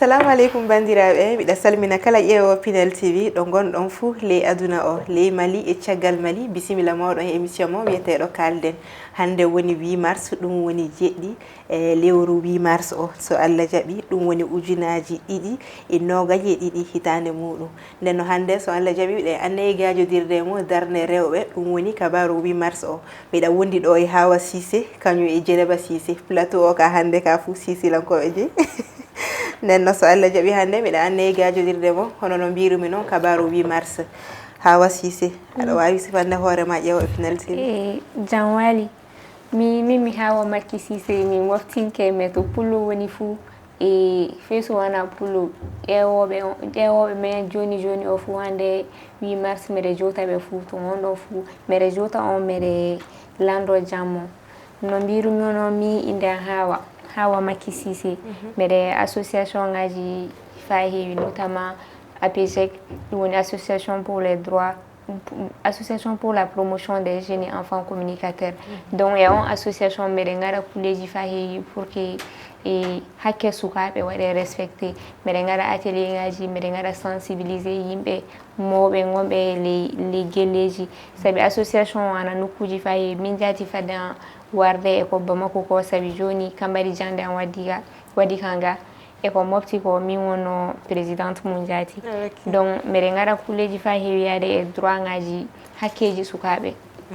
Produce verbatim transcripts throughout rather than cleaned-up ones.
Assalamu aleykum, banndiraaɓe. Miɗa salmina kala ƴeewo Pinel T V, ɗo ngonɗon fuu ley aduna o, ley Mali e caggal Mali. Bisimilla mooɗon e émission mo wiyeteeɗo Kaalden. Hannde woni huit mars, ɗum woni jeɗɗi e lewru huit mars o. So Allah jaɓi, ɗum woni ujunaaji ɗiɗi e noogaji e ɗiɗi hitaande muuɗum. Nden no hannde, so Allah jaɓi, miɗa e annayee gaajodirde e mo darnde rewɓe, ɗum woni kabaaru huit mars o. Miɗa wondi ɗo e Hawa Cissé, kañum e Dieynaba Cissé. Plateau o ka hannde ka fuu Cissé lankooɓe jeyi. Nden no so Allah jaɓi hannde, miɗa annayee gaajodirde mo, hono no mbiirumi noon, kabaaru huit mars. Hawa Cissé, aɗa waawi sifande hoore ma ƴeewo e Pinel T V? E jam waali. Mi, min mi Hawa Makki Cissé, mi moftinke, mais to pullo woni fuu, e fey so wonaa pullo, ƴeewooɓe on, ƴeewooɓe men jooni jooni o fuu, hannde huit mars, mbeɗe jowta ɓe fuu, to wonɗon fuu, mbeɗe jowta on, mbeɗe lanndoo jam on. No mbiirumi on, mi innde am Hawa, Hawa Makki Cissé. Mbeɗe association ngaaji faa heewi, notamment APJEC, ɗum woni Association pour les droits, Association pour la promotion des jeunes et enfants communicateurs. Donc, e on association, mbeɗe ngaɗa kulleeji faa heewi pour que e hakke sukaaɓe waɗe respecté. Mbeɗe ngaɗa atelier ngaaji, mbeɗe ngaɗa sensibiliser yimɓe mawɓe ngonɓe e ley, ley gelleeji. Sabi association o ana nokkuuji faa heewi. Min jaati fadde an warde e ko Bamako ko, sabi jooni ka mbaɗi jaŋde an waddi ga, waɗi ka nga. E ko mofti ko, min wonno présidente mum jaati. Ok. Donc, mbeɗe ngaɗa kulleeji faa heewi yaade e droit ngaaji hakkeeji sukaaɓe.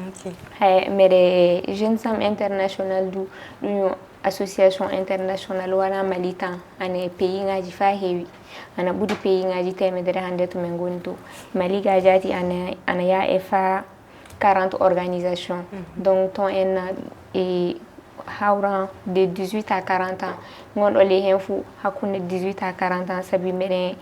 Ok. Hay, mbeɗe Jeune Sam International du, ɗum yo association international, wonaa Mali tan, ana e pays ngaaji faa heewi. Ana ɓuri pays ngaaji teemedere hannde to min ngoni to. Mali ga jaati ana, ana yaa e faa quarante organisations. Donc, ton en e hawran de dix-huit à quarante ans. Ngonɗo ley heen fuu hakkunde dix-huit à quarante ans, sabi mbeɗen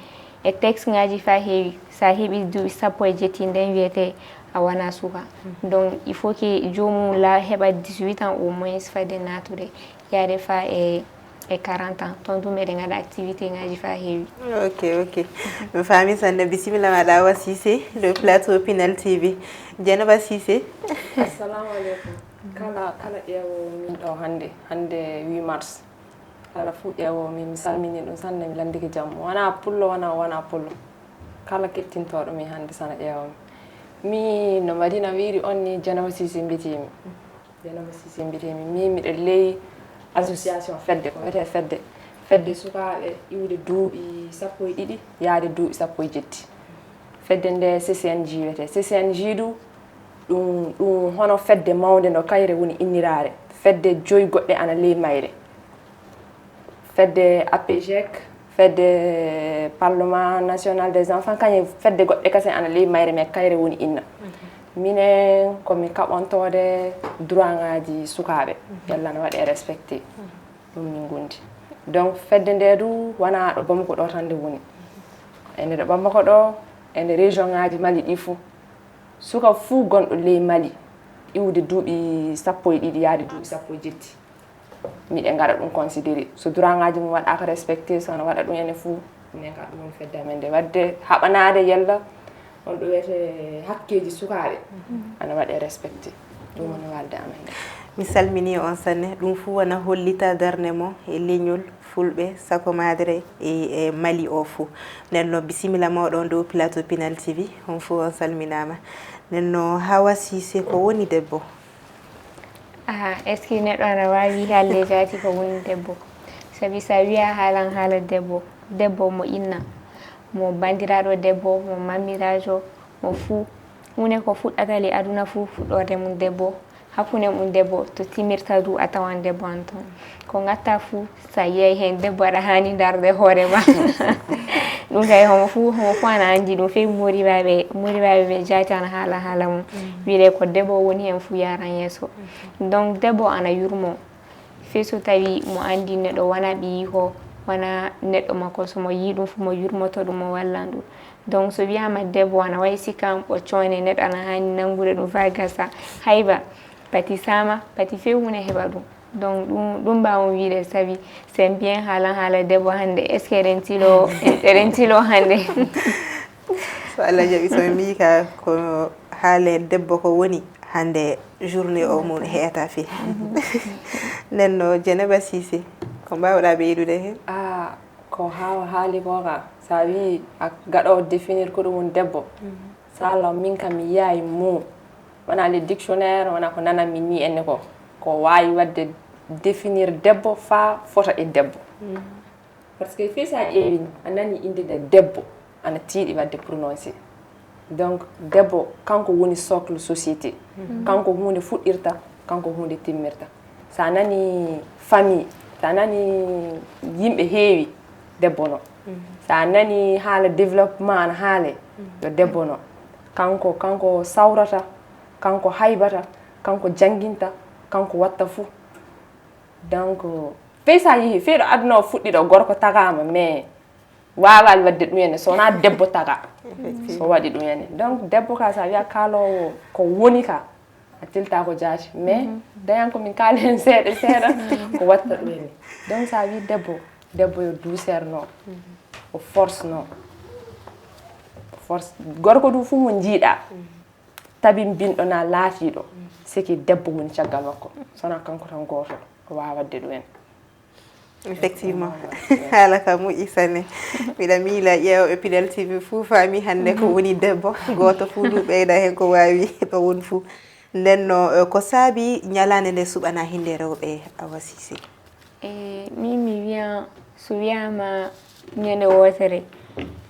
e texte ngaaji faa heewi. So a heɓi duuɓi sappo e jetti, nden wiyete a wonaa suka. Donc, il faut que joomum la heɓa dix-huit ans au moins fadde naatude, yaade faa e, e quarante ans. Ton du mbeɗen ngaɗa activité ngaaji faa heewi. Ok, ok. Mi faami sanne. Bisimilla maaɗa, Hawa Cissé, le plateau Pinel T V. Dieynaba Cissé. Assalamu aleykum. Kala, kala ƴeewoowo min ɗo hannde, hannde huit mars. Kala fuu ƴeewoowo min, mi salmini ɗum sanne, mi lanndike jam. Wonaa pullo, wonaa, wonaa pullo. Kala kettintooɗo min hannde sana ƴeewa mi. Mi no Madina wiiri on ni, Dieynaba Cissé mbiyetee-mi. Dieynaba Cissé mbiyetee-mi. Min miɗo ley association fedde, ko wiyetee fedde. Fedde sukaaɓe iwde duuɓi sappo e ɗiɗi, yaade duuɓi sappo e jetti. Fedde nde C C N J wiyetee. C C N J du, ɗum, ɗum hono fedde mawnde no kayre woni inniraare. Fedde joyi goɗɗe ana ley mayre. Fedde APJEC, fedde Parlement National des Enfants, kañum fedde goɗɗe kasen ana ley mayre, mais kayre woni inna. Minen ko mi kaɓontoode droit ngaaji sukaaɓe, yalla no waɗe respecté. Ɗum min ngondi. Donc, fedde nde du wonaa ɗo Bamako ɗo tan nde woni. Ene ɗo Bamako ɗo, ene région ngaaji Mali ɗi fuu. Suka fuu gonɗo ley Mali, iwde duuɓi sappo e ɗiɗi yaade duuɓi sappo e jetti. Miɗen ngaɗa ɗum considéré. So droit ngaaji mum waɗaaka respecté, so ana waɗa ɗum ene fuu, minen ka ɗum woni fedde amen nde. Waɗde haɓanaade yalla on ɗo wiyetee hakkeeji sukaaɓe ana waɗe respecté. Ɗum woni waalde amen nde. Mi salminii on sanne. Ɗum fuu wona hollita darnde mo e leñol Fulɓe, sakomaadere e, e Mali o fuu. Nden no bisimilla mooɗon dow plateau Pinal T V. On fuu on salminaama. Nden no Hawa Cissé, ko woni debbo? Ah, est-ce que neɗɗo ana waawi haalde jaati ko woni debbo? Sabi so a wiyaa haalan haala debbo, debbo mo inna, mo banndiraaɗo debbo, mo mammiraajo, mo fuu. Huunde ko fuɗɗata ley aduna fuu, fuɗɗorde mum debbo, hakkunde mum debbo, to timirta du a tawan debbo ana ton. Ko ngatta fuu, so a yiyay heen debbo, aɗa haani ndaarde hoore ma. Ɗum kay, homo fuu, homo fuu ana anndi ɗum, fey mooribaaɓe, mooribaaɓe ɓe jaati ana haala haala mum. Wiyde ko debbo woni heen fuu yaaran yeeso. Donc, debbo ana yurmo. Fey so tawi mo anndi neɗɗo wona ɓiyiiko, wona neɗɗo makko, so mo yii ɗum fuu, mo yurmoto ɗum, mo wallan ɗum. Donc, so wiyaama debbo ana wayi sikka on ɓoccoo ne, neɗɗo ana haani nanngude ɗum faa gasa. Hayba, pati saama, pati fey huunde heɓa ɗum. Donc, ɗum, ɗum mbaawmi wiyde, sabi c'est bien haalan haala debbo hannde. Est-ce que eɗen tiloo, eɗen tiloo hannde? So Allah jaɓi, so mi mbii ka ko haale debbo ko woni hannde journée o mum heƴata fii. Nden no Dieynaba Cissé, ko mbaawɗaa ɓeydude heen? Ah, Ko Hawa haali ko ka, sa wi a gaɗo définir ko ɗum woni debbo. Sala min kam mi yiyayi mo. Wona le dictionnaire, wona ko nananmi ni enne ko. Ko wawi wadde définir debbo fa fota e debbo. Parce que fii sa ƴeewi a nani inde nde debbo, ana tiiɗi wadde prononcé. Donc debbo kanko woni socle société. Kanko hunde fuɗɗirta, kanko hunde timmirta. Sa nani famille, sa nani yimɓe heewi, debbo no. Sa nani haala développement ana haale, yo debbo no. Kanko, kanko sawrata, kanko haybata, kanko jannginta, kanko watta fuu. Donc fii sa yehi fii ɗo aduna o fuɗɗi ɗo, gorko tagama mais wawal wadde ɗum ene so wona debbo taga. So waɗi ɗum ene, donc debbo ka sa wiya kaalowo ko woni ka, a tilta ko jaati mais dañan ko min kaali hen seeɗa seeɗa. Ko watta ɗum ene. Donc sa wi debbo, debbo yo douceur no, o force no. Force, gorko du fuu mo jiiɗa tabimbinɗo na laatiiɗo, siki debbo woni caggal makko. Sona kanko tan gooto o wawa wadde ɗum en. Effectivement. Haala ka moƴƴi sanne. Miɗa miila ƴeewɓe Pidal T V fuu faami hannde ko woni debbo, gooto fuu du ɓeyda heen ko waawi ɗo won fuu. Nden no eh, ko saabi ñalaande nde suɓana hinde rewɓe, Awa Cissé? E min mi wiyan so wiyama ñande wootere,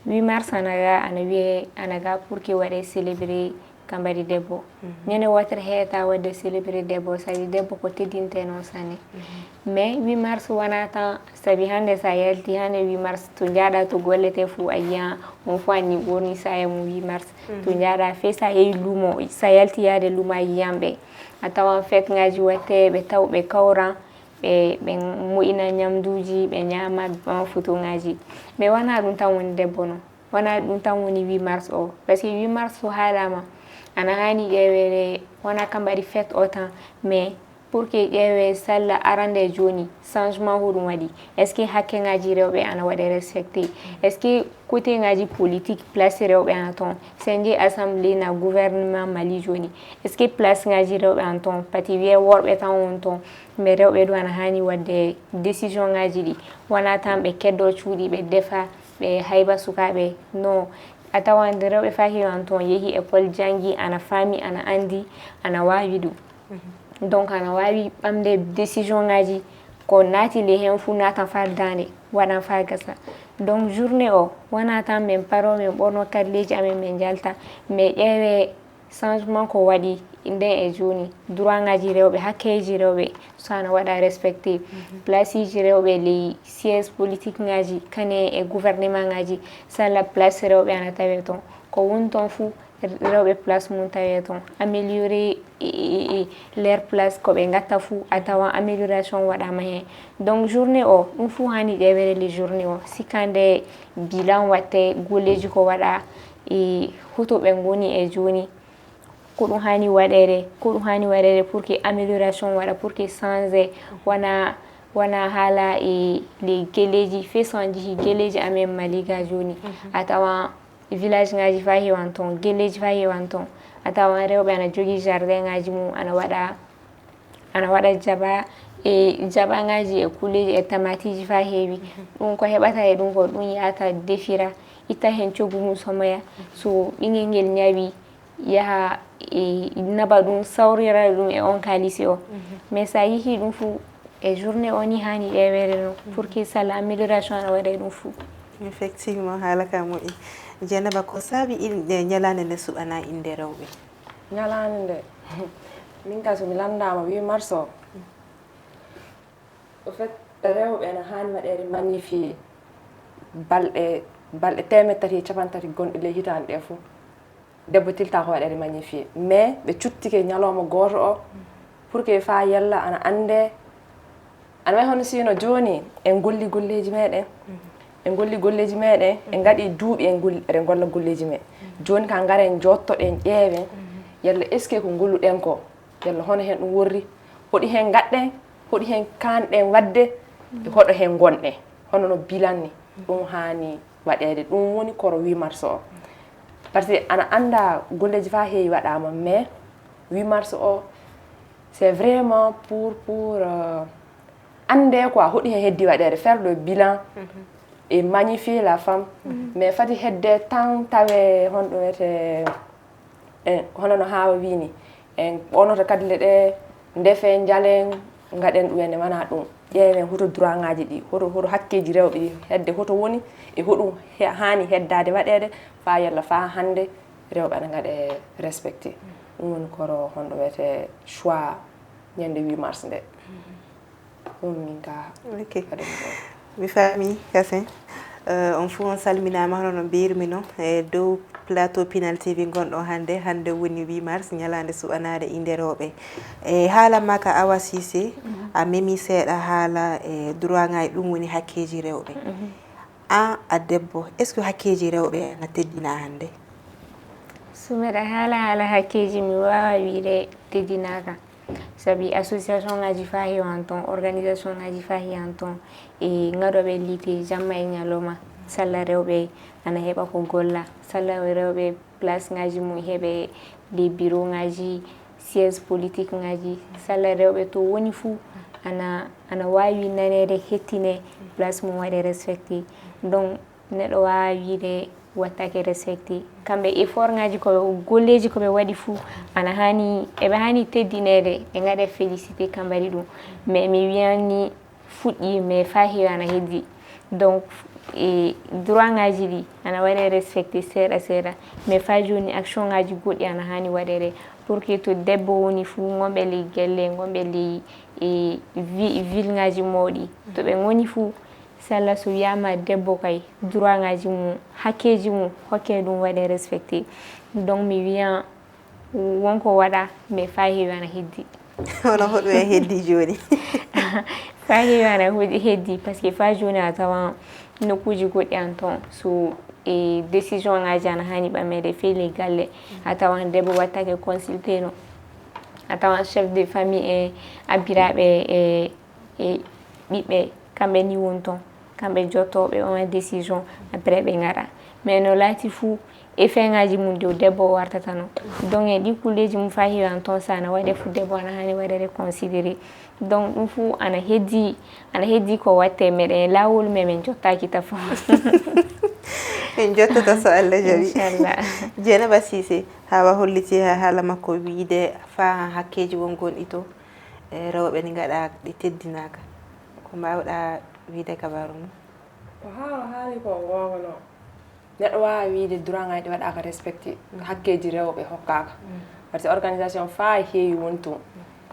huit mars ana ga, ana wiye ana ga pour que waɗe célébrer kambari debbo. Ñande wootere heeta wadde célébrer debbo, sabi debbo ko teddinte noon sanne. Mais huit mars wona tan, sabi hannde sa yalti hannde huit mars to njaaɗa to gollete fuu a yiyan on fuu anni ɓorni saya mum huit mars. To njaaɗa fee sa yehi luumo, sa yalti yaade luumo a yiyan ɓe. A tawan fête ngaji watte, ɓe taw ɓe kawran, ɓe ɓe moƴina ñamduuji, ɓe ñaama, ɓe ɓama photo ngaji. Mais wona ɗum tan woni debbo no. Wona ɗum tan woni huit mars o. Parce que huit mars so haalama ana haani ƴeeweede, wona kambari fête o tan, mais pour que ƴeewe salla arande jooni, changement hoɗum waɗi? Est ce que hakke ngaji rewɓe ana waɗe respecté? Est ce que côté ngaji politique place rewɓe ana toon? Sen jeeyi assemblée na gouvernement Mali jooni, est ce que place ngaji rewɓe ana toon? Pati wiye worɓe tan won toon, mais rewɓe du ana haani wadde décision ngaji ɗi. Wona tan ɓe keddo cuuɗi ɓe defa, ɓe hayba sukaaɓe. No, a tawan rewɓe faa heewi ana toon yehi école janngi, ana faami, ana anndi, ana waawi ɗum. Donc ana waawi ɓamde décision ngaji, ko naati ley heen fuu naatan faa daande, waɗan faa gasa. Donc journée o wona tan min paro min ɓorno kalleeji amen min njalta, mais ƴeewe changement ko waɗi nden e jooni, droit ngaji rewɓe, hakkeeji rewɓe so ana waɗa respecté, place ji rewɓe ley siège politique ngaji kane e gouvernement ngaji, salla place rewɓe ana tawe toon. Ko woni toon fuu rewɓe place mum tawe toon, améliorer leur place, ko ɓe ngatta fuu a tawan amélioration waɗama heen. Donc journée o ɗum fuu haani ƴeewere le journée o, sikkande bilan watte golleeji ko waɗa, e hoto ɓe ngoni e jooni, ko ɗum haani waɗeede, ko ɗum haani waɗeede pour que amélioration waɗa, pour que change wona wona haala e les gelleeji, fee so on jehi gelleeji amen Mali ga jooni, a tawan village ngaji faa heewan toon, gelleeji faa heewan toon, a tawan rewɓe ana jogii jardin ngaji mum ana waɗa ana waɗa jaba e jaba ngaji e kuleeji e tamatiji faa heewi. Ɗum ko heɓata e ɗum ko ɗum yahata defira, itta heen coggu mum somoya. So ɓingel ngel ñawi, yaha e naɓa ɗum, sawrira ɗum e on kaalisi o. Mais sa yehi ɗum fuu e journée o ni haani ƴeeweede no pour que salla amélioration ana waɗa e ɗum fuu. Effectivement, haala ka moƴƴi. Dieynaba, ko saabi in- e ñalaande nde suɓana innde rewɓe? Ñalaande nde, min ka so mi lanndaama huit mars o, au fait rewɓe ene haani waɗeede magnifié balɗe balɗe teemeɗɗe tati e capanɗe tati gonɗe ley hitaande ɗe fof. Debbo tilta ko waɗeede magnifié, mais ɓe cuttike ñalawma gooto o pour que faa yalla ana annde. Ana wayi hono sino jooni en golli golleeji meɗen, en golli golleeji meɗen, en ngaɗi duuɓi en golli eɗen golla golleeji meɗen. Jooni ka ngaren jottoɗen ƴeewen yalla est ce que ko ngolluɗen ko yalla hono heen ɗum worri, hoɗi heen ngaɗɗen, hoɗi heen kaanɗen waɗde, e hoɗo heen ngonɗen. Hono no bilan ni ɗum haani waɗeede, ɗum woni koro huit mars o. Par ce que ana annda golleeji faa heewi waɗaama, mais huit mars o c'est vraiment pour pour euh, annde quoi hoɗi heen heddi waɗeede, faire le bilan. E magnifier la femme, mais fati hedde tan tawe honɗo wiyete, en hono no Hawa wini, en ɓonoto kadi leɗe, ndefe, njalen, ngaɗen ɗum ene wona ɗum. Ƴeewen hoto droit ngaji ɗi, hoto hoto hakkeji rewɓe ɗi hedde hoto woni, e hoɗum he- hani heddade waɗede fa yalla fa hande rewɓe ana ngaɗe respecté. Ɗum woni koro honɗo wiyete choix ñande huit mars nde. Ɗum min ka Ok. Mi faami kasen. Eh, on fof on salminaama hono no mbiyirmi no e dow plateau Pinal T V ngonɗo hannde. Hannde woni huit mars, ñalaande suɓanaade innde rewɓe. E haala ma ka Awa Cissé, a memi seeɗa haala e droit ngaji, ɗum woni hakkeeji rewɓe. An a debbo, est-ce que hakkeeji rewɓe ana teddina hannde? So mbeɗa haala haala hakkeeji, mi waawaa wiyde teddinaaka. Sabi association ngaji fa heewan toon, organisation ngaji fa heewan toon, e ngaɗooɓe liggey jamma e ñalawma, salla rewɓe ana heɓa ko golla, salla rewɓe place ngaji mum heɓe, les bureau ngaji, siège politique ngaji, salla rewɓe to woni fuu ana ana waawi naneede, hettine, place mum waɗe respecté. Donc neɗɗo waawaa wiyde wattaake respecté. Kamɓe effort ngaji ko ɓe golleeji ko ɓe waɗi fuu ana haani, eɓe haani teddineede, ɓe ngaɗe félicité ka mbaɗi ɗum. Mais mi wiyan ni fuɗɗii, mais fa heewi ana heddi. Donc e droit ngaji ɗi ana waɗe respecté seeɗa seeɗa, mais fa jooni action ngaji goɗɗi ana haani waɗeede pour que to debbo woni fuu, ngonɓe ley gelle, ngonɓe ley e vi- ville ngaji mawɗi, to ɓe ngoni fuu, salla so wiyaama debbo kay, droit ngaji mum, hakkeeji mum, hokke ɗum waɗe respecté. Donc mi wiyan won ko waɗa, mais fa heewi ana heddi. Hono hoɗum e heddi jooni? Fa heewi ana hodi- heddi, parce que fa jooni a tawan nokkuuji goɗɗi ana toon, so e décision ngaji ana haani ɓameede fey ley galle, a tawan debbo wattake consulté no, a tawan chef de famille en, abbiraaɓe e e ɓiɓɓe, kamɓe ni woni toon, kamɓe jottooɓe on décision, après ɓe ngaɗa. Mais no laati fuu, effet ngaji mum dow debbo o wartata no. Donc e ɗi kulleeji mum fa heewi ana toon, so ana waɗe fuu, debbo ana haani waɗeede considéré. Donc ɗum fuu ana heddi, ana heddi ko watte, meɗen e laawol, mais min jottaaki tafo. Min jottata so Allah jaɓi. Inchallah. Dieynaba Cissé, Hawa holliti ha haala makko wiyde fa hakkeeji won gonɗi to e rewɓe ɗi ngaɗa, ɗi teddinaaka. Ko mbaawɗa wiyde kabaaru mum? Ko Hawa haali ko goonga no. Neɗɗo waawaa wiyde droit ngaji ɗi waɗaaka respecté, hakkeeji rewɓe hokkaaka. Parce que organisation fa heewi woni toon.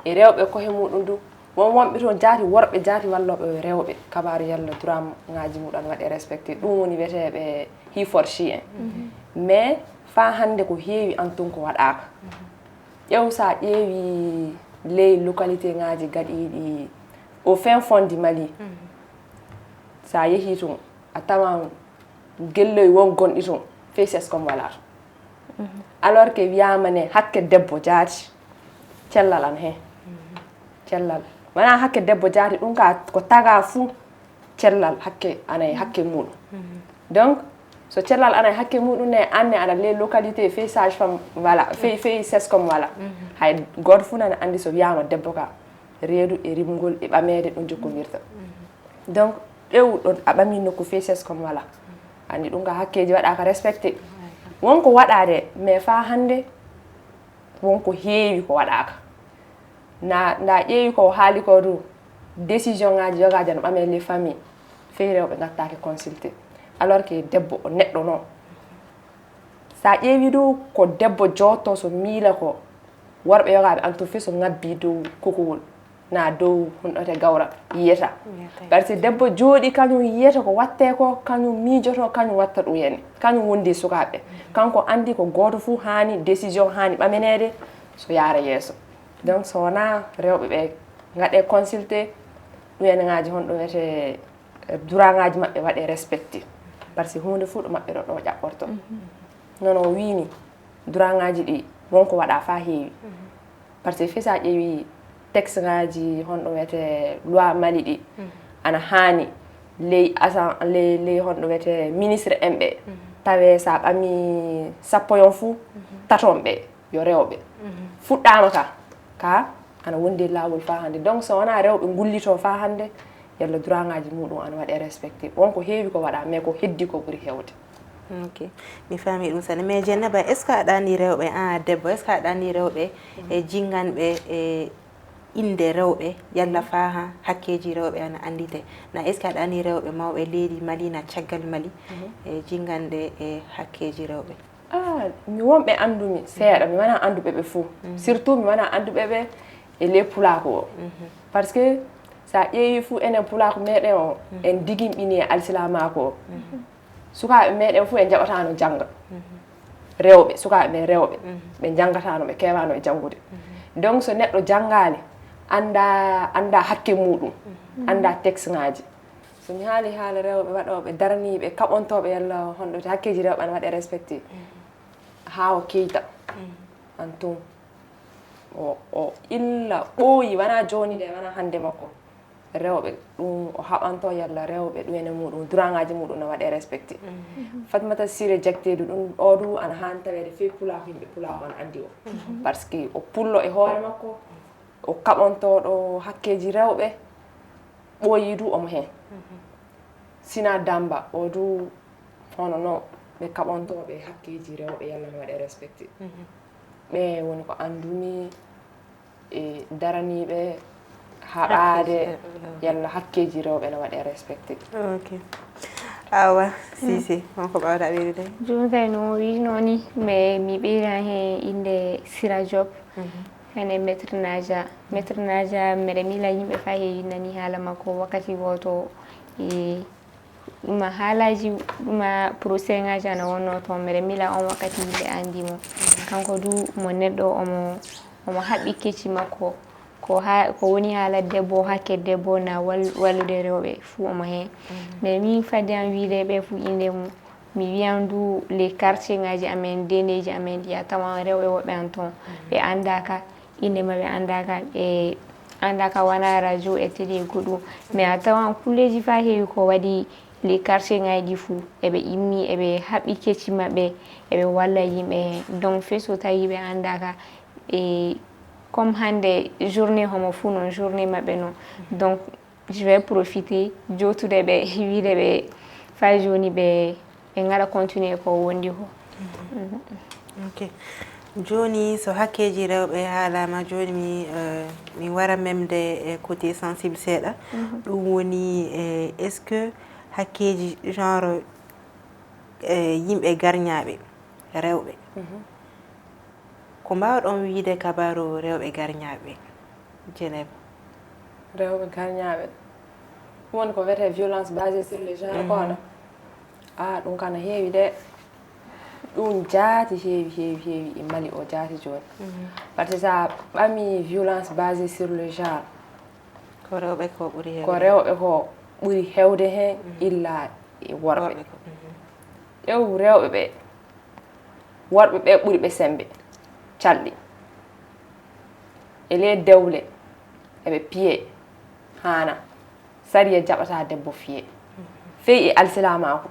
E rewɓe koye muɗum du, won wonɓe toon jaati, worɓe jaati wallooɓe rewɓe. Kabaaru yalla droit ngaji muɗum ana waɗe respecté. Ɗum woni wiyeteeɓe he for she en. Mais fa hannde ko heewi ana toon ko waɗaaka. Ƴeew, so a ƴeewi ley localité ngaji gaɗiiɗi au fin fond du Mali, so a yehii toon, a tawan gelloy won gonɗi toon, fey sescom wala toon. Alors que wiyaama ne hakke debbo jaati, cellal ana heen. Cellal. Wonaa hakke debbo jaati, ɗum ka ko tagaa fuu, cellal hakke ana e hakke muɗum. Donc so cellal ana e hakke muɗum ne, an ne aɗa ley localité, fey sage femme wala, fey fey sescom wala. Hay gooto fuu nana anndi so wiyaama debbo ka, reedu e rimgol e ɓameede ɗum jokkondirta. Donc ƴeew ɗo a ɓamii nokku, fey sescom wala. Anndi ɗum ka hakkeeji waɗaaka respecté. Won ko waɗaade, mais fa hannde won ko heewi ko waɗaaka. Na nda ƴeewi ko o haali ko du, décision ngaji yogaaji ana ɓamee les familles, fey rewɓe ngattaake consulté. Alors que debbo o neɗɗo non. So a ƴeewi du ko debbo jooto so miila ko, worɓe yogaaɓe ana toon fey so ngabbii dow kokowol na dow honɗote gawra yiyata. Parce que debbo jooɗi kañum yiyata ko watte ko, kañum miijoto, kañum watta ɗum yani, kañum wondi e sukaaɓe. Kanko anndi ko gooto fuu haani, décision haani ɓameneede so yaara yeeso. Donc so wonaa rewɓe ɓe ngaɗe consulté, ɗum en ngaji honɗo wiyete, droit ngaji maɓɓe waɗe respecté. Parce que huunde fuu ɗo maɓɓe ɗo ɗo ƴaɓɓorto. Nono o wiini droit ngaji ɗi won ko waɗa fa heewi. Parce que fey so a ƴeewi texte ngaji honɗo wiyete loi Mali ɗi ana haani ley asan ley ley honɗo wiyete ministre en ɓe, tawe so a ɓami sappo yon fuu, taton ɓe yo rewɓe. Fuɗɗaama ka ka ana wondi e laawol fa hannde. Donc so wonaa rewɓe ngullitoo fa hannde, Yalla droit ngaji muɗum ana waɗe respecté. Won ko heewi ko waɗa, mais ko heddi ko ɓuri hewde. Ok, mi faami ɗum sanne. Mais Jeynaba, est ce que aɗa anndi rewɓe, an a debbo, est ce que aɗa anndi rewɓe e jinganɓe e innde rewɓe, yalla faa haa hakkeeji rewɓe ana anndite? Na est ce que aɗa anndi rewɓe mawɓe leydi Mali, na caggal Mali, e jinganɗe e hakkeeji rewɓe? Ah, mi wonɓe anndumi seeɗa, mi wona annduɓe ɓe fof. Surtout mi wona annduɓe ɓe e ley pulaaku o. Par ce que so a ƴeewi fof enen pulaaku meɗen o, en digimɓini e alsilamaaku o. Sukaaɓe meɗen fof en njaɓataano jannga. Rewɓe, sukaaɓe men rewɓe, ɓe njanngatano, ɓe keewano e janngude. Donc so neɗɗo janngaali, annda, annda hakke muɗum, annda texte ngaji. So mi haali haala rewɓe waɗooɓe daraniiɓe, kaɓontooɓe yalla honɗo hakkeeji rewɓe ana waɗe respecté, haa o keyta, an tun o, o illa ɓooyi, wona jooni de, wona hannde makko. Rewɓe, ɗum o haɓanto yalla rewɓe, ɗum ene muɗum, droit ngaji muɗum no waɗe respecté. Fatmata Siré Jakteedu, ɗum o du ana haani taweede fii pulaaku, yimɓe pulaaku ana anndi o. Par ce que o pullo e hoore makko, o kaɓontooɗo hakkeeji rewɓe, ɓooyi du omo heen. Sina Damba, o du hono no ɓe kaɓontooɓe hakkeeji rewɓe yalla no waɗe respecté. Ɓe woni ko anndumi e daraniiɓe haɓaade yalla hakkeeji rewɓe no waɗe respecté. Ok. Awa, Sisi, on ko ɓawɗa ɓeydude? Jooni kay no wiino ni, mais mi ɓeydan heen innde Sira Diop. Hene Maître Naja. Maître Naja, mbeɗa miila yimɓe faa heewi nani haala makko wakkati gooto. E ɗuma haalaaji, ɗuma procès ngaji ana wonno toon. Mbeɗa miila on wakkati yimɓe anndi mo. Kanko du mo neɗɗo, omo, omo haɓɓi kecci makko. Ko ha, ko woni haala debbo, hakke debbo na wal-, wallude rewɓe fuu omo heen. Mais min fadde am wiide ɓe fuu innde mum. Mi wiyan du les quartier ngaji amen, dendeji amen ɗi a tawan rewɓe woɓɓe an toon. Ɓe anndaka, innde maɓɓe anndaka, ɓe anndaka wona radio e télé e goɗɗum. Mais a tawan kulleji faa heewi ko waɗi les quartier ngaji ɗi fuu. Eɓe immi, eɓe haɓɓi kecci maɓɓe, eɓe walla yimɓe heen. Donc fii so tawi ɓe anndaka, e comme hannde journée homo fuu noon, journée maɓɓe noon. Donc je vais profiter jootude ɓe, wiide ɓe faa jooni ɓe, ɓe ngaɗa continuer ko wondi ko. Ok. Jooni so hakkeeji rewɓe haalaama, jooni mi, eh, mi wara memde e côté sensible seeɗa. Ɗum woni, eh, est ce que hakkeeji genre, eh, yimɓe garñaaɓe rewɓe, ko mbaawɗon wiide kabaaru rewɓe garñaaɓe Jeynaba? Rewɓe garñaaɓe, ɗum woni ko wiyetee violence basée sur le genre ko hono? Ah, ɗum kana heewi de. Ɗum jaati heewi, heewi, heewi e Mali o jaati jooni. Par ce que so a ɓami violence basée sur le genre, ko rewɓe ko ɓuri heewde, ko rewɓe ko ɓuri heewde heen illa e worɓe. Ƴeew rewɓe ɓe, worɓe ɓe ɓuri ɓe semmbe, calɗi. E ley dewle, eɓe piyee, haana. Sariya jaɓataa debbo fiyee. Fii e alsilaamaaku,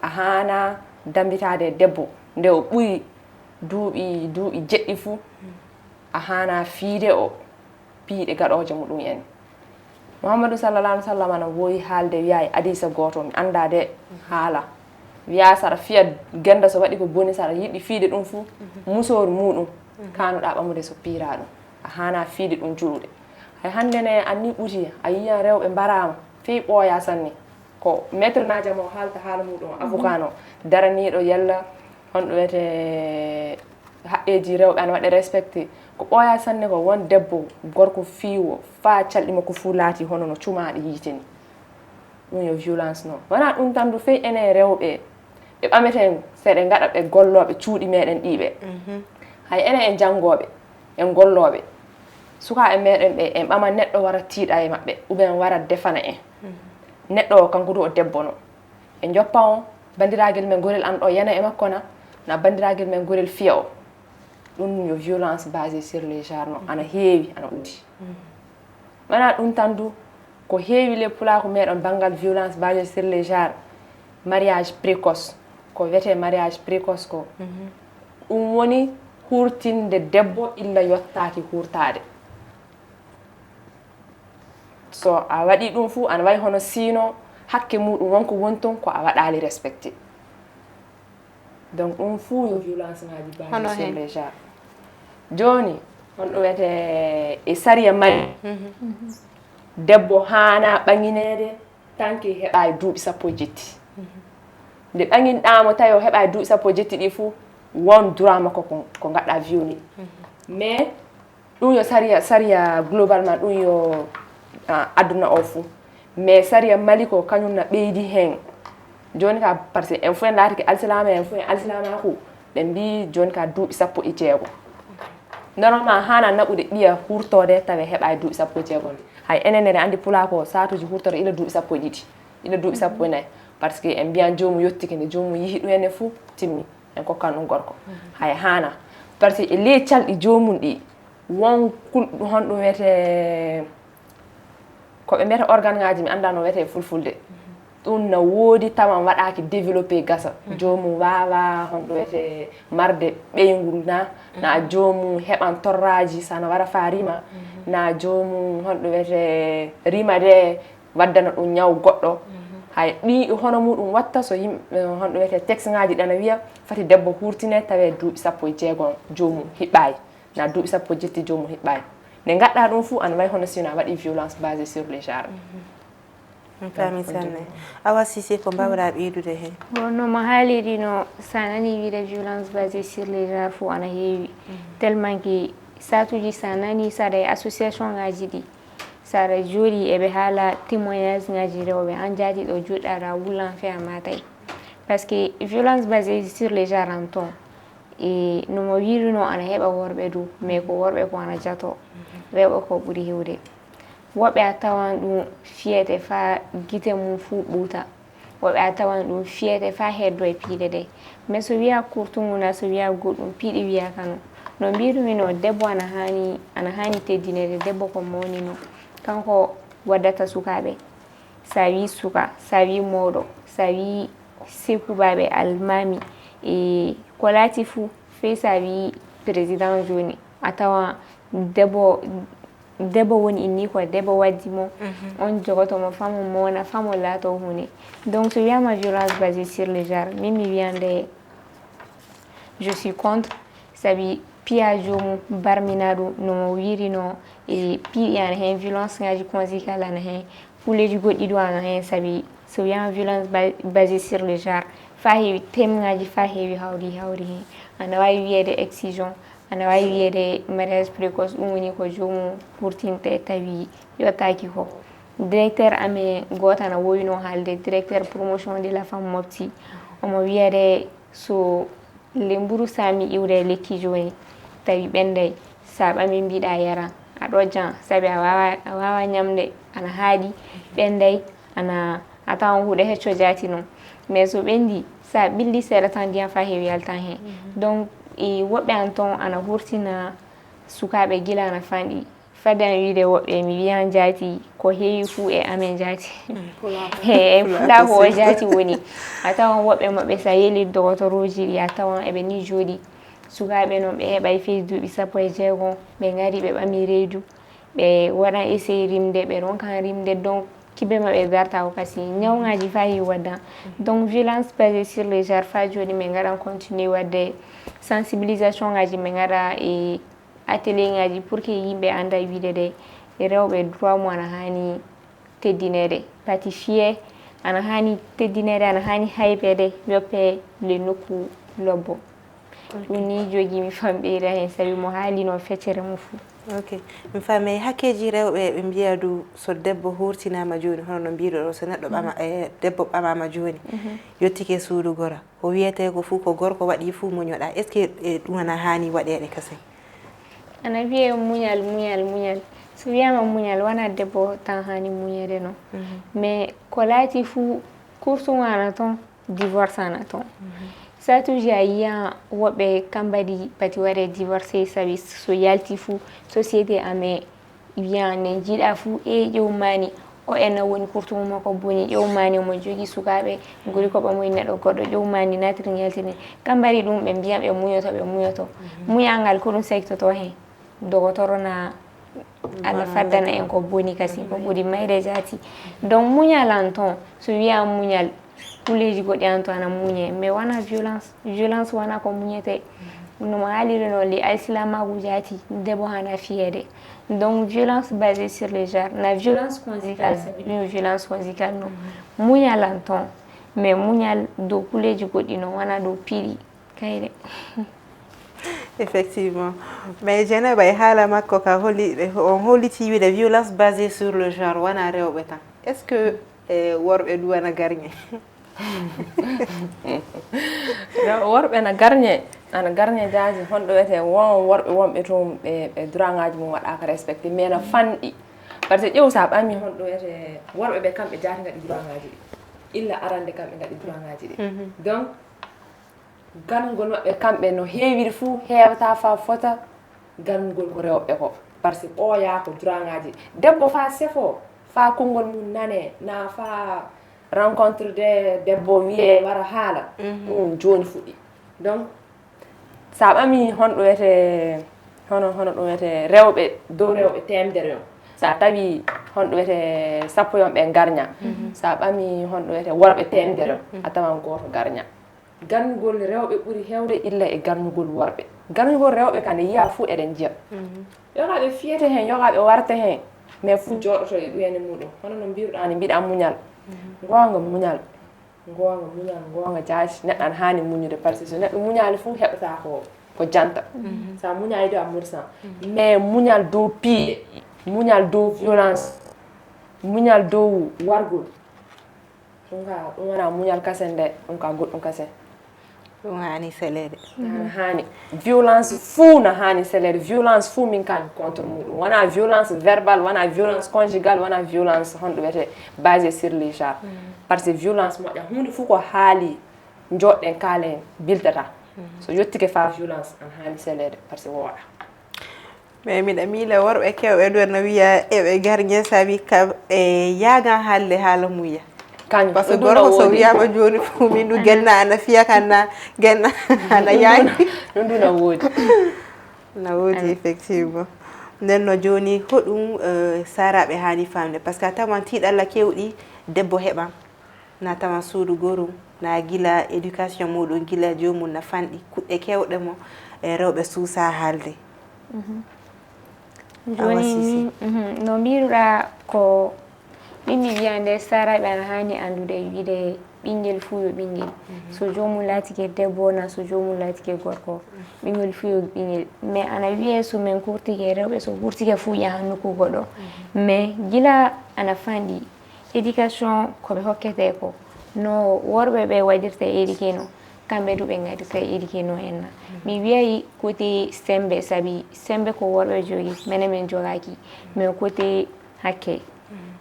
a haanaa dammbitaade e debbo nde o ɓuri duuɓi, duuɓi jeɗɗi fuu, a haanaa fiyde o piyɗe gaɗooje muɗum en. Muhammadu sallallaahu aleyhi wa sallam ana woowi haalde, wiyaa e adiisa gooto, mi anndaa de haala, wiyaa so aɗa fiya gennda so waɗi ko boni, so aɗa yiɗi fiyde ɗum fuu, musooru muɗum kaanu-ɗaa ɓamude so piiraa ɗum. A haanaa fiyde ɗum juulude. Hay hannde ne, anni ɓuti, a yiyan rewɓe mbaraama, fii ɓooyaa sanne. Ko maître naajo mo haalta haala muɗum, avocat no, daraniiɗo yalla honɗum wiyetee haqqeeji rewɓe ana waɗe respecté. Ko ɓooyaa sanne ko won debbo, gorko fiiwo, faa calɗi makko fuu laatii hono no cumaaɗi yiite ni. Ɗum yo violence non. Wonaa ɗum tan du, fii enen rewɓe, ɓe ɓameten, seeɗa ngaɗa ɓe gollooɓe cuuɗi meɗen ɗii ɓe. Hay enen en janngooɓe, en gollooɓe. Sukaaɓe meɗen ɓe, en ɓama neɗɗo wara tiiɗa e maɓɓe, ou bien wara defana en. Neɗɗo o, kanko du o debbo no. E njoppa on, banndiraagal men gorel an ɗo yana e makko na, na banndiraagal men gorel fiya o. Ɗum yo violence basée sur le genre no, ana heewi, ana ɓuri. Wonaa ɗum tan du, ko heewi ley pulaaku meɗen banngal violence basée sur le genre, mariage précoce, ko wiyetee mariage précoce ko, ɗum woni huurtinde debbo illa yottaaki huurtaade. So a waɗi ɗum fuu, ana wayi hono siino hakke muuɗum wonko woni toon ko a waɗaali respecté. Donc ɗum fuu yo violence ngaji basé sur les genres. Jooni, honɗum wiyetee e sariya Mali, debbo haana ɓaŋineede tanke heɓaay duuɓi sappo e jetti. Nde ɓaŋinɗaa mo tawi o heɓaay duuɓi sappo e jetti ɗi fuu, won droit makko ko, ko ngaɗɗaa violé. Mais ɗum yo sariya, sariya globalement ɗum yo aduna o fuu. Mais sariya Mali ko kañum na ɓeydi heen. Jooni ka, parce que en fof en laatike alsilaama, en fof en alsilaamaaku, ɓe mbii jooni ka duuɓi sappo e jeego. Normalement haana naɓude ɓiya hurtoode tawe heɓaay duuɓi sappo e jeego. Hay enen eɗen anndi pulaa ko saatuuji hurtoto ila duuɓi sappo e ɗiɗi, ila duuɓi sappo e nayi. Parce que en mbiyan joomum yottike, nde joomum yihi ɗum ene fuu timmi. En kokkan ɗum gorko. Hay haana. Parce que e ley calɗi joomum ɗi, won kul-, honɗum wiyetee, ko ɓe mbiyata organe ngaji, mi anndaa no wiyetee fulfulde. Ɗum na woodi tawan waɗaaki développé gasa. Joomum waawa honɗum wiyetee marde ɓeyngol na, na joomum heɓan torraaji sana wara faa rima, na joomum honɗum wiyetee rima de waddana ɗum ñaw goɗɗo. Hay ɗi hono muɗum watta so yimɓe, honɗum wiyetee, texte ngaji ɗana wiya fati debbo hurtine tawe duuɓi sappo e jeego joomum hiɓɓaay, na duuɓi sappo e jetti joomum hiɓɓaay. Nde ngaɗɗaa ɗum fuu, ana wayi hono sino a waɗi violence basée sur le genre. Mi faami sanne. Awa Cissé, ko mbaawɗaa ɓeydude heen? Bon, no mo haaliri no, so a nanii wiyde violence basée sur le genre fof ana heewi. Tellement que saatuuji so a nanii so aɗa e association ngaji ɗi, so aɗa jooɗii eɓe haala témoignage ngaji rewɓe, aan jaati ɗo joɗɗaa ɗa wullan fe a maatay. Parce que violence basée sur le genre en toon, e no mo wiiruno ana heɓa worɓe du, mais ko worɓe ko ana jato, rewɓe ko ɓuri hewde. Woɓɓe a tawan ɗum fiyete faa gite mum fuu ɓuuta. Woɓɓe a tawan ɗum fiyete faa heddo e piiɗe ɗe. Mais so wiyaa kurtungu na so wiyaa goɗɗum piiɗi wiyaa kano. No mbiirumi no, debbo ana haani, ana haani teddineede, debbo ko mawnino. Kanko waddata sukaaɓe. So a wii suka, so a wii mawɗo, so a wii sekubaaɓe, almaami, e ko laati fuu, fey so a wii président jooni, a tawan debbo, debbo woni inni ko debbo waddi mo, on jogoto mo faa mo mawna, faa mo laato huunde. Donc so wiyaama violence basée sur le genre, min mi wiyan nde je suis contre, sabi piya joomum barminaa ɗum no mo wiirino, e piiɗi ana heen, violence ngaji conjugale ana heen, kuleeji goɗɗi du ana heen, sabi so wiyaama violence ba-, basée sur le genre, faa heewi thème ngaji, faa heewi hawri hawri heen. Ana waawi wiyeede excision, ana waawi wiyeede mariage précoce, ɗum woni ko joomum hurtinte tawi yottaaki ko. Directeur amen gooto ana woowino haalde, directeur promotion de la femme mofti, omo wiyeede so le mburu saami iwde e lekki jooni, tawi ɓenday, so a ɓami mbiɗa yara, a ɗojjan, sabi a waawa, a waawa ñamde, ana haaɗi, ɓenday, ana, a tawan huɗo hecco jaati noon. Mais so ɓendi, so a ɓilli seeɗa tan, ndiyan faa heewi yaltan heen. Donc, e woɓɓe an toon ana hurtina sukaaɓe gila ana fanɗi. Fadde an wiide woɓɓe, mi wiyan jaati ko heewi fuu e amen jaati. He, e pulaaku o jaati woni. A tawan woɓɓe maɓɓe so a yeeli dogotorooji ɗi, a tawan eɓe ni jooɗi. Sukaaɓe noon ɓe heɓay fey duuɓi sappo e jeego, ɓe ngari ɓe ɓami reedu, ɓe waɗan essai rimde, ɓe ronkan rimde, donc kibe maɓɓe darta ko kasi. Ñawŋaaji faa heewi waddan. Donc violence basée sur le genre faa jooni min ngaɗan continuer waɗde sensibilisation ŋaaji, min ngaɗa e atelier ŋaaji pour que yimɓe annda wiide de rewɓe droit mum ana haani teddineede, pati fiye ana haani teddineede, ana haani haybeede, yoppe le nokku lobbo. Ɗum ni jogimi fam ɓeyda heen, sabi mo haalino feccere mum fuu. Ok, mi faami. Hakkeeji rewɓe, ɓe mbiya du so debbo hurtinaama jooni, hono no mbiɗo ɗo, so neɗɗo ɓama, e debbo ɓamaama jooni, yottike suudu gora, ko wiyetee ko fuu ko gorko waɗi fuu muñoɗaa. Est-ce que, e, ɗum ana haani waɗeede kasen? Ana wiyee muñal, muñal, muñal. So wiyaama muñal, wonaa debbo tan haani muñeede noon. Mais ko laati fuu, kurtungu ana toon, divorce ana toon. Saatuuji a yiyan woɓɓe kam mbaɗi pati waɗee divorcé, sabi so yalti fuu, société amen wiyan ne njiiɗa fuu, e ƴeew maani, o enna woni kurtungu makko boni, ƴeew maani omo jogii sukaaɓe, gori ko ɓamoyi neɗɗo goɗɗo, ƴeew maani naatiri yaltiri. Kam mbaɗi ɗum, ɓe mbiyan ɓe muñoto, ɓe muñoto. Muñal ngal ko ɗum saktotoo heen? Dogotoro na Allah faddana en ko boni kasi, ko ɓuri mayre jaati. Donc muñal an ton, so wiya muñal, kuleeji goɗɗi an ton ana muñe, mais wana violence. Violence wana ko muñete. No mo haaliri noon, li alsilamaagu jaati, debbo hana fiyeede. Donc violence basée sur le genre, na violence conjugale, sabi ɗum violence conjugale no. Muñal an ton, mais muñal dow kuleeji goɗɗi no, wana dow piɗi. Kayre. Effectivement. Mais Dieynaba, e haala makko ka holi, on holiti wiide violence basée sur le genre wana rewɓe tan. Est-ce que eh, worɓe du ana garñe? Rewɓe, worɓe na garñe, ana garñe jaati. Honɗo wiyetee won worɓe wonɓe toon ɓe, ɓe droit ngaaji mum waɗaaka respecté, mais na fanɗi. Par ce que ƴeew, so a ɓami honɗo wiyetee worɓe ɓe, kamɓe jaati ngaɗi droit ngaaji ɗi. Illa arande kamɓe ngaɗi droit ngaaji ɗi. Donc, garñgol maɓɓe kamɓe no heewiri fuu, heewataa faa fota garñgol ko rewɓe ko. Par ce que ɓooyaa ko droit ngaaji. Debbo faa sefoo, faa konngol mum nanee, naa faa rencontre de debbo wiyee wara haala. Ɗum jooni fuɗɗi. Donc, so a ɓami honɗo wiyetee, hono, hono ɗum wiyetee rewɓe, dow rewɓe teemedere on. So a tawi honɗo wiyetee sappo yon ɓe garña. So a ɓami honɗo wiyetee worɓe teemedere on, a tawan gooto garña. Garñgol rewɓe ɓuri heewde illa e garñgol worɓe. Garñgol rewɓe ka nde yiyaa fuu eɗen njiya. Yoga ɓe fiyete heen, yoga ɓe warte heen. Mais fuu jooɗoto e ɗuyene muɗum. Hono no mbiruɗaa ni, mbiɗa muñal. Ngoonga muñal. Ngoonga muñal, ngoonga jaati. Neɗɗo ana haani muñude, par ce que so neɗɗo muñaali fuu heɓata ko, ko janta. So a muñaali de a mursan. Mais muñal dow piiɗe, muñal dow violence, muñal dow wargol. Ɗum ka, ɗum wona muñal kasen de, ɗum ka goɗɗum kasen. Ɗum haani seleede. Ana haani. Violence fuu na haani seleede. Violence fuu min kan contre muɗum. Wona violence verbale, wona violence conjugale, wona violence honɗo wiyetee basée sur le genre. Par ce que violence moƴƴa. Huunde fuu ko haali, njooɗɗen kaalen, biltata. So yottike faa violence, ana haani seleede, par ce que wooɗa. Mais miɗa miila worɓe kewɓe ɗo no wiya eɓe garñe sabi ka ɓe yaagan haalde haala muya. Kañum, parce que gorko so wiyama jooni fof min ɗum genna ana fiya kan na genna ana yaani. Ɗum ɗum na woodi. Na woodi effectivement. Nden no jooni hoɗum eh, saraɓe haani famde, parce que a tawan tiiɗalla kewɗi debbo heɓan. Na tawa suudu goorum, na gila éducation muɗum, gila joomum na fanɗi, kuɗɗe kewɗe mo e rewɓe suusa haalde. Jooni ni, no mbiruɗa ko ɓimmi wiya nde saraɓe ana hani anndude wiide ɓinngel fuu yo ɓinngel. So joomum laatike debbo na so joomum laatike gorko, ɓinngel fuu yo ɓinngel. Mais ana wiye so min kurtike rewɓe so kurtike fuu yaha nokku goɗɗo. Mais gila ana fanɗi, éducation ko ɓe hokketee ko, no worɓe ɓe waɗirta éduqué no, kamɓe du ɓe ngaɗirta éduqué no en na. Mi wiyay côté sembe, sabi sembe ko worɓe jogi, menen min jogaki. Mais côté hakke,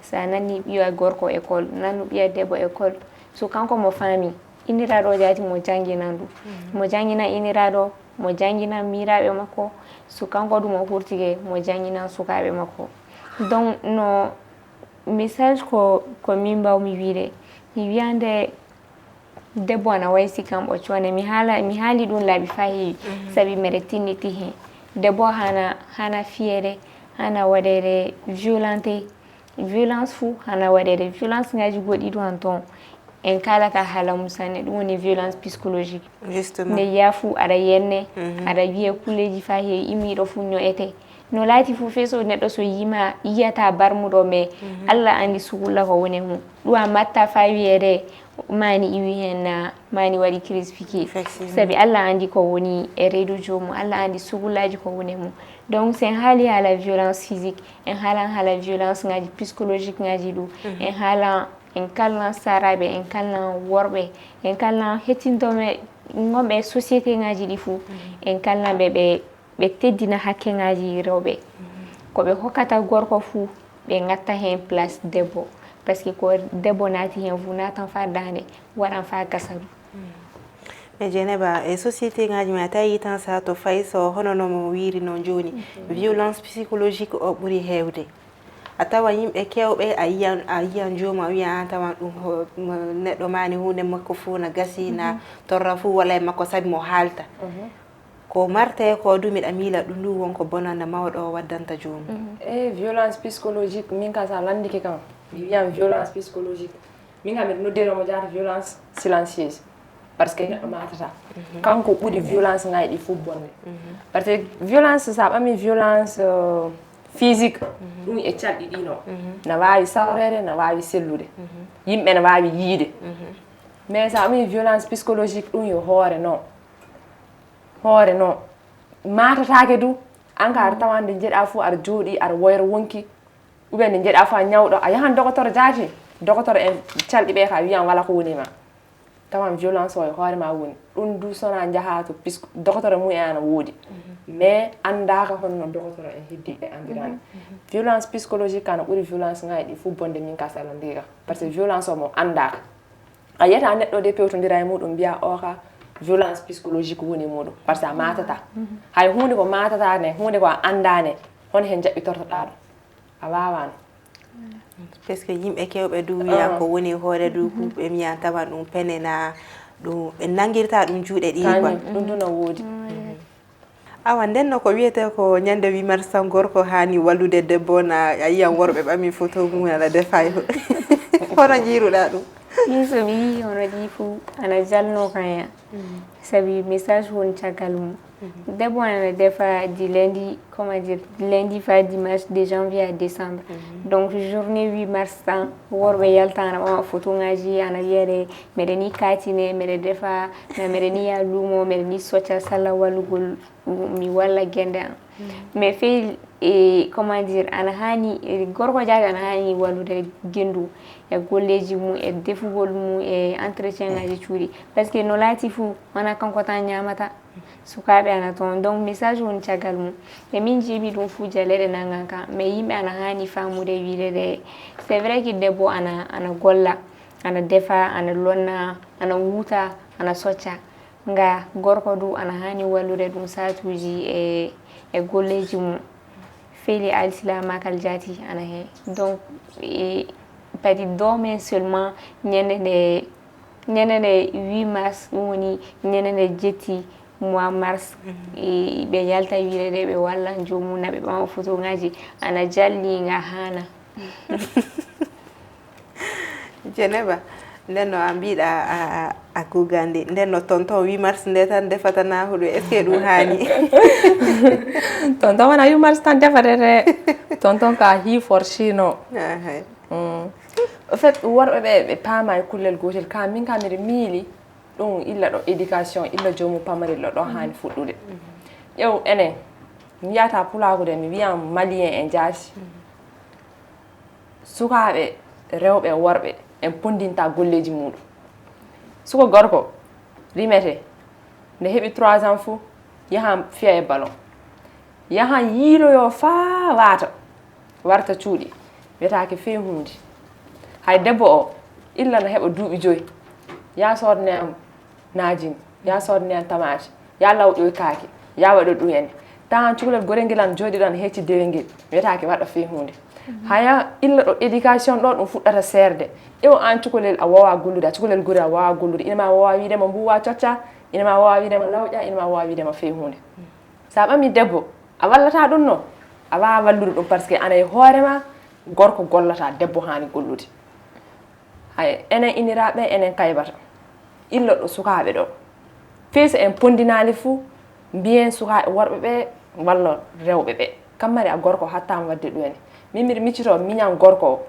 sa nanni ɓiya gorko école, nannu ɓiya debbo école, so kanko mo faami, inniraaɗo jaati mo jannginan ɗum. Mo janngina inniraaɗo, mo janngina miiraaɓe makko, so kanko ɗum o hurtike, mo jannginan sukaaɓe makko. Donc no message ko ko min mbawmi wiide, mi wiyande debbo ana wayi si kam o cuwane, mi haala mi haali ɗum laabi faa heewi, sabi mbeɗa tinniti heen. Debbo hana hana fiyeede, hana waɗeede violenté, violence fuu hana waɗeede, violence ngaji goɗɗi ɗum han toon en kaalata haala mum sanne, ɗum woni violence psychologique. Nde yiyaa fuu aɗa yenne, aɗa wiye kulleeji faa heewi, immiiɗo fuu ño'ete. No laati fuu fee so neɗɗo so yiima yiyata barmuɗo, mais Allah anndi sugulla ko woni e mum. Ɗum a matta faa wiyeede maani iwi heen na maani waɗi crise piqué. Sabi Allah anndi ko woni e reedu joomum, Allah anndi sugullaaji ko woni e mum. Donc so en haali haala violence physique, en haalan haala violence ngaji psychologique ngaji ɗum, en haalan en kalnan saraɓe, en kalnan worɓe, en kalnan hettintooɓe ngonɓe e société ngaji ɗi fuu, en kalnan ɓe ɓe ɓe teddina hakkeŋaaji rewɓe. Ko ɓe hokkata gorko fuu, ɓe ngatta heen place debbo. Parce que ko debbo naati heen fuu, naatan faa daande, waɗan faa gasa ɗum. Mais Dieynaba, e société ngaaji men a tawi tan sa to fayi so hono no mo wiiri noon jooni, violence psychologique o ɓuri heewde. A tawa yimɓe keewɓe a yiyan a yiyan joomum a wiya an tawan ɗum neɗɗo maani huunde makko fuu na gasi na torra fuu walla e makko sabi mo haalta. Ko marte ko du miɗa miila ɗum ɗum won ko bonanda mawɗo o waddanta joomum. E violence psychologique, min ka sa landike kan, mi wiyan violence psychologique, min ka miɗa noddira mo jaata violence silencieuse. Parce que neɗɗo matata, kanko ɓuri violence ngaji ɗi fof bonde. Parce que violence, sa ɓami violence euh, physique, ɗum e calɗi ɗi no, na wawi sawrede, na wawi sellude, yimɓe na wawi yiide. Mais sa ɓami violence psychologique, ɗum yo hoore no, hoore no matatake du. An ka aɗa tawa nde jeeɗa fof aɗa jooɗi aɗa woyra wonki, ou bien nde jeeɗa fof a ñawɗo, a yahan dogotoro jaati, dogotoro en calɗi ɓe ka wiyan wala ko woni ma. Tawan violence o e hoore ma woni ɗum du, sona jaha to pis dogotoro mum en ana woodi, mais andaka honno dogotoro en heddi ɓe andirani. Violence psychologique kana ɓuri violence ngaji ɗi fof bonde, min ka salandira, parce que violence o mo andaka. A yiyata neɗɗo de pewtodira e muɗum mbiya o ka violence psychologique woni muɗum, parce que a matata. Hay hunde ko matata ne, hunde ko a anda ne, hono hen jaɓɓitortoɗa ɗum? A wawano. Parce que yimɓe kewɓe du wiya ko woni hoore du, ɓe mbiya tawa ɗum penena, ɗum ɓe nangirta ɗum juuɗe ɗi quoi. Ɗum du no woodi. Awa nden no ko wiyete ko ñande huit mars tan gorko hani wallude debbo, na a yiyan worɓe ɓami photo mum ana defa e hono jiiruɗa ɗum? Min so mi yii hono ɗi fof ana jalno kan ya. Sabi message woni caggal mum. Debbo ana defa di lundi, comment dire, lundi fa dimanche de janvier à décembre. Donc journée huit mars tan worɓe yalta ana ɓama photo ngaji, ana wiyede meɗe ni katine, meɗe defa, na meɗe ni ya lumo, meɗe ni socca salla wallugol mi walla gende am. Mais fey e comment dire, ana hani gorko jaake ana hani wallude gendu e golleji mum e defugol mum e entretien ngaji cuuɗi, parce que no laati fou wona kanko tan ñamata. Sukaɓe ana toon, donc message woni caggal mum. E min jiimi ɗum fuu jaleɗe nangan kan, mais yimɓe ana hani famude wiide de, c'est vrai que debbo ana ana golla, ana defa, ana lonna, ana wuuta, ana socca. Nga gorko du ana hani wallude ɗum satuji e e golleji mum. Feli alsilamakal jaati ana hen. Donc e padi domen seulement ñande nde ñande nde huit mars, ɗum woni ñande nde jetti mois mars. E ɓe yalta wiide de ɓe walla joomum na ɓe ɓama photo ngaji ana jalli nga hana. Jeneba, nden no a mbiɗa a a gugandi, nden no tonton huit mars nde tan defata na huɗo, est ce que ɗum hani? Tonton wona huit mars tan defata de. Tonton ka hi forcino. Ahay. Au fait worɓe ɓe ɓe paama e kullel gotel, ka min ka miɗa miili ɗum illa ɗo éducation, illa joomum pamarel ɗo ɗo hani fuɗɗude. Ƴeew enen mi yiyata pulaku de, mi wiyan malien en jaasi. Sukaaɓe rewɓe e worɓe en ponndinta golleeji muuɗum. Suka gorko rimete, nde heɓi trois ans fuu yahan fiya e ballon, yahan yiiloyo faa waata, warta cuuɗi, wiyetaake fey huunde. Hay debbo o illa na heɓa duuɓi joyi, yaa soodane am naajini, yaa soodane am tamaate, yaa lawƴoy kaake, yaa waɗa ɗum ene. Tawan cukalel gorel ngel ana jooɗii ɗo ana heccii dewel ngel, wiyetaake waɗa fey huunde. Haya illa ɗo éducation ɗo ɗum fuɗɗata seerde. Ƴeew aan cukalel a woowaa gollude, a cukalel gorel a woowaa gollude, ina maa woowaa wiide ma mbuuwaa coccaa, ina maa woowaa wiide ma lawƴaa, ina maa woowaa wiide ma fey huunde. So a ɓamii debbo a wallataa ɗum no? A waawaa wallude ɗum parce que aan e hoore maa gorko gollataa, debbo haani gollude. Hay enen iniraaɓe enen kaybata illa ɗo sukaaɓe ɗo. Fey so en ponndinaali fuu mbiyen sukaaɓe worɓe ɓe walla rewɓe ɓe, kam mari a gorko hattaama waɗde ɗum ene. Min mbiɗa miccitoo miñan gorko o,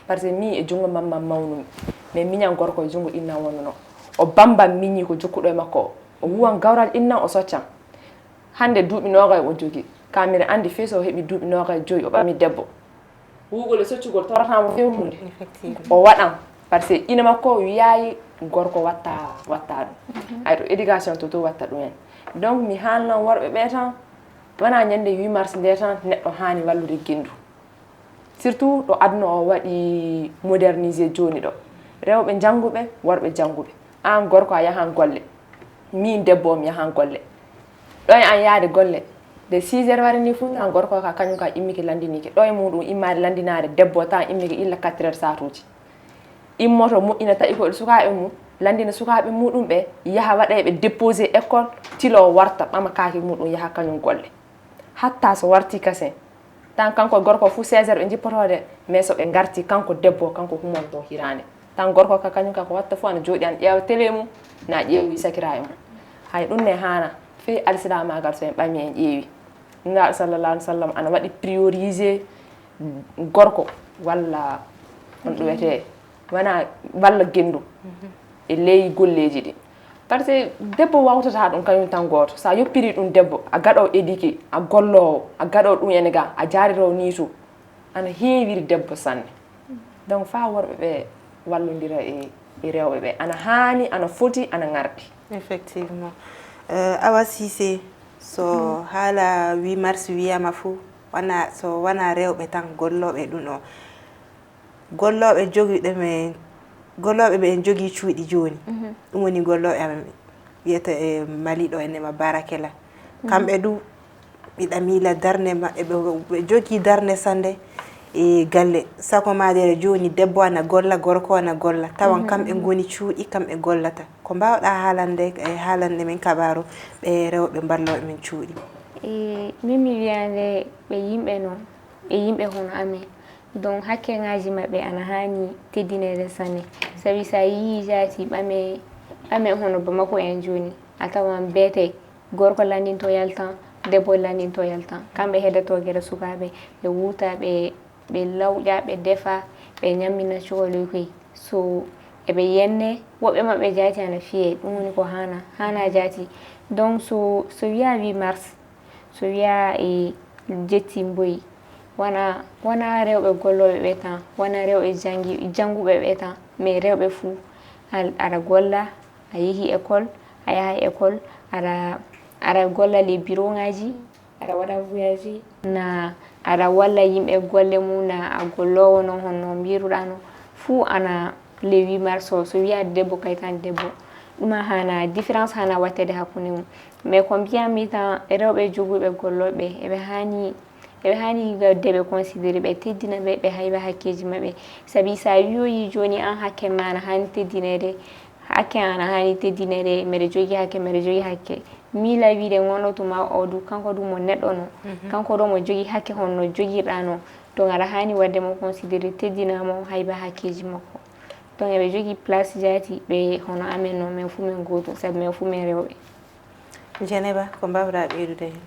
parce que min e junngo mammam mawnumi, mais miñan gorko e junngo innam wonnunoo. O bamban miñi ko jokkuɗo e makko o, o wuwan gawral innam o soccan. Hannde duuɓi noogay o jogii, ka mbiɗa anndi fey so o heɓii duuɓi noogay joyi o ɓamii debbo, wuugol e soccugol torataamo fey huunde. O waɗan parce que ina makko wiyaayi gorko watta watta ɗum. Hay to éducation to to watta ɗum en. Donc mi haalnan worɓe ɓe tan, wona ñande huit mars nde tan neɗɗo haani wallude genndu. Surtout ɗo aduna o waɗi modernisé jooni ɗo, rewɓe njannguɓe, worɓe njannguɓe. Aan gorko a yahan golle, miin debbo o mi yahan golle. Ɗo e aan yahde golle, nde six heures wari nii fuu tan gorko o ka kañum ka immike lanndinike. Ɗo e muuɗum immaade lanndinaade debbo o tan immike illa quatre heures saatuuji. Immoto moƴƴina taƴi koyɗe sukaaɓe mum, Lanndina sukaaɓe muɗum ɓe, yaha waɗa e ɓe déposé école, tiloo warta, ɓama kaake muɗum, yaha kañum golle. Hatta so warti kasen, tan kanko e gorko fof seize heures ɓe njippotoode, mais so ɓe ngarti, kanko debbo, kanko humonto hiraande. Tan gorko ka kañum ka ko watta fof ana jooɗi, ana ƴeewa télé mum, na ƴeewi sakiraaɓe mum. Hay ɗum ne haana, fii alsilaamaagal so en ɓami en ƴeewi. Nulaaɗo sallallahu alaihi wasallam ana waɗi priorisé gorko walla on ɗum wiyetee, wona walla genndu e ley golleeji ɗi. Par ce que debbo wawtata ɗum kañum tan gooto. So a yoppiri ɗum debbo, a gaɗo éduqué, a golloowo, a gaɗo ɗum ene ga, a jaariro niitu, ana heewiri debbo sanne. Donc faa worɓe ɓe wallondira e, e rewɓe ɓe. Ana haani, ana foti, ana ŋarɗi. Effectivement. Euh, Awa Cissé, so haala huit mars wiyama fof, wona, so wona rewɓe tan gollooɓe ɗum o. Gollooɓe jogiiɓe men, gollooɓe ɓe en jogii cuuɗi jooni. Ɗum woni gollooɓe amen wiyete e Mali ɗo ene ma Barakela. Kamɓe du, miɗa miila darnde maɓɓe, ɓe, ɓe jogii darnde sannde e galle. Sako maadere jooni, debbo ana golla, gorko ana golla. Tawan kamɓe ngoni cuuɗi, kamɓe gollata. Ko mbaawɗaa haalande, e haalande men kabaaru ɓe rewɓe mballooɓe men cuuɗi? E, min mi wiyaande ɓe yimɓe noon, ɓe yimɓe hono amen. Donc, hakkeenaaji maɓɓe ana haani teddineede sanne. Sabi so a yiyii jaati ɓame, ɓame hono Bamako en jooni, a tawan beetee gorko lanndinto yaltan, debbo lanndinto yaltan. Kamɓe heddotoo gere sukaaɓe, ɓe wuuta, ɓe, ɓe lawƴa, ɓe defa, ɓe ñammina cukaloy koy. So eɓe yenne, woɓɓe maɓɓe jaati ana fiyee, ɗum woni ko haana, haana jaati. Donc, so, so wiyaa huit mars, so wiyaa e jetti mboyi, wona, wona rewɓe gollooɓe ɓe tan, wona rewɓe janngi, jannguɓe ɓe tan, mais rewɓe fuu. Al-, aɗa golla, a yehi école, a yahay école, aɗa, aɗa golla les bureau ŋaaji, aɗa waɗa voyage, na aɗa walla yimɓe golle mum, na a golloowo noon, honno mbiiruɗaa noon, fuu ana le huit mars o, so wiyaa debbo kay tan debbo. Ɗum a haana, différence haana waɗteede hakkunde mum. Mais ko mbiyanmi tan, rewɓe joguiɓe gollooɓe, eɓe haani, eɓe haani gadde ɓe considéré, ɓe teddina ɓe, ɓe hayba hakkeeji maɓɓe. Sabi so a wiyoyi jooni aan hakke maa na haani teddineede, hakke aan na haani teddineede, mbeɗa jogii hakke, mbeɗa jogii hakke. Miila wiide ngono tuma o du, kanko du mo neɗɗo no. Kanko ɗo mo jogii hakke honno jogirɗaa no. Donc aɗa haani waɗde mo considéré, teddinaa mo, hayba hakkeeji makko. Donc eɓe jogii place jaati ɓe hono amen no, men fuu men gootum, sabi men fuu men rewɓe. Dieynaba, ko mbaawɗaa ɓeydude heen?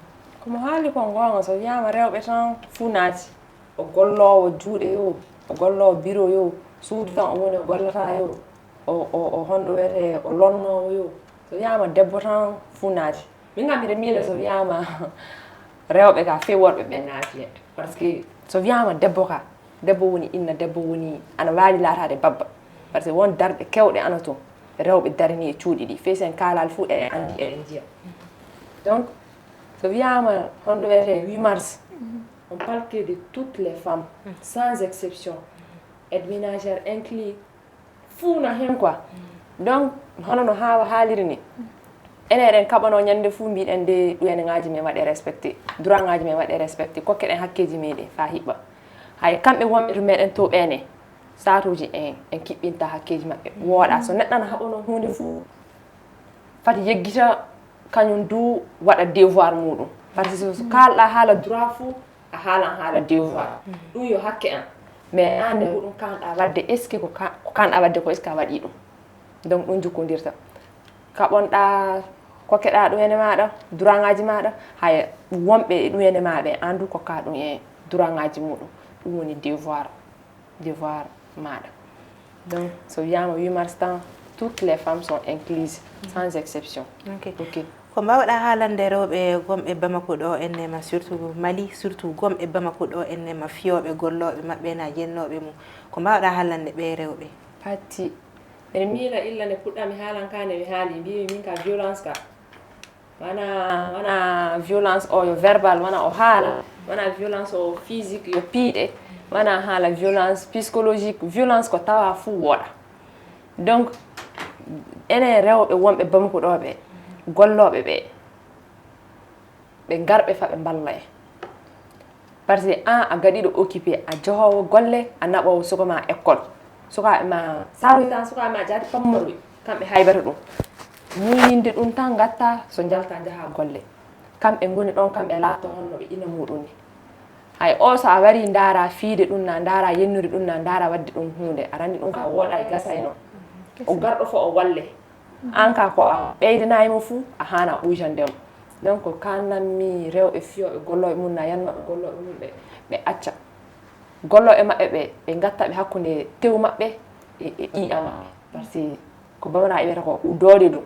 Ko mo haali kon goonga, so wiyaama rewɓe tan fuu naati, o golloowo juuɗe yoo, o golloowo biro yoo, suudu tan o woni o gollata yoo, o, o, o honɗo wiyetee, o lonnoowo yoo, so wiyaama debbo tan fuu naati. Min kam mbiɗa miila so wiyaama rewɓe ka fii worɓe ɓe naati heen. Par ce que so wiyaama debbo ka, debbo woni inna, debbo woni, ana waawi laataade babba. Par ce que won darɗe keewɗe ana toon, rewɓe darini e cuuɗi ɗi. Fii so en kaalaali fuu eɗen anndi, eɗen njiya. Donc so wiyaama honɗo wiyetee huit mars, on parle que de toutes les femmes, sans exception, aide ménagère inclus, fuu na heen quoi. Donc hono no Hawa haaliri ni, enen eɗen kaɓanoo ñande fuu mbiɗen nde ɗuweneŋaaji men waɗee respecté, droitŋaaji men waɗee respecté, kokkeɗen hakkeeji meɗen faa hiɓɓa. Hay kamɓe wonɓe to meɗen to ɓee ne, saatuuji en, en kiɓɓinta hakkeeji maɓɓe, wooɗa. So neɗɗo ana haɓanoo huunde fuu, fati yeggita kañum duu waɗa devoir muuɗum. Par ce que so kaalɗaa haala droit fuu, a haalan haala devoir. Ɗum yo hakke am. Mais aan nde ko ɗum kaanɗaa waɗde, est ce que ko ka, ko kaanɗaa waɗde ko, est ce que a waɗii ɗum? Donc ɗum jokkondirta. Kaɓonɗaa, kokkeɗaa ɗum ene maaɗa, droitŋaaji maaɗa, haya wonɓe e ɗum ene maa ɓe, aan duu kokkaa ɗum e droitŋaaji muuɗum. Ɗum woni devoir, devoir maaɗa. Donc so wiyaama huit mars tan, toutes les femmes sont incluses, sans exception. Ok. Ko mbaawɗaa haalande rewɓe gomɓe Bamako ɗo enne ma, surtout Mali, surtout gomɓe Bamako ɗo enne ma, fiyooɓe gollooɓe maɓɓe na jennooɓe mum? Ko mbaawɗaa haalande ɓee rewɓe? Patti. Mbeɗa miila illa nde puɗɗaa-mi haalan ka nde mi haali, mbiimi min ka violence ka, wona, wona violence o yo verbal, wona o haala, wona violence o physique yo piiɗe, wona haala violence psychologique, violence ko tawaa fuu wooɗaa. Donc enen rewɓe wonɓe Bamako ɗo ɓe, gollooɓe ɓe, ɓe ngar ɓe faa ɓe mballa en. Par ce que aan a gaɗiiɗo occupé, a jahoowo golle, a naɓoowo suka maa école. Sukaaɓe maa, saabu tan sukaaɓe maa jaati pammaroy. Kamɓe haybata ɗum. Muñinde ɗum tan ngatta, so njalta njaha golle. Kamɓe ngoni ɗon, kamɓe laatto honno ɓe ina muɗum ni. Hay o so a wari ndaara fiide ɗum na, ndaara yennuri ɗum na, ndaara wadde ɗum huunde. Aɗa anndi ɗum ka wooɗa e gasayno. O garɗo fof o walle. An ka ko a ɓeydanayi mo fuu, a haana ɓuytande mo. Donc, ka nanmi rewɓe fiyooɓe gollooɓe mum na, yannoɓe gollooɓe mum ɓe, ɓe acca. Gollooɓe maɓɓe ɓe, ɓe ngatta ɓe hakkunde tew maɓɓe e, e ƴiiƴam maɓɓe. Par ce que ko Bamara iwata ko doole ɗum.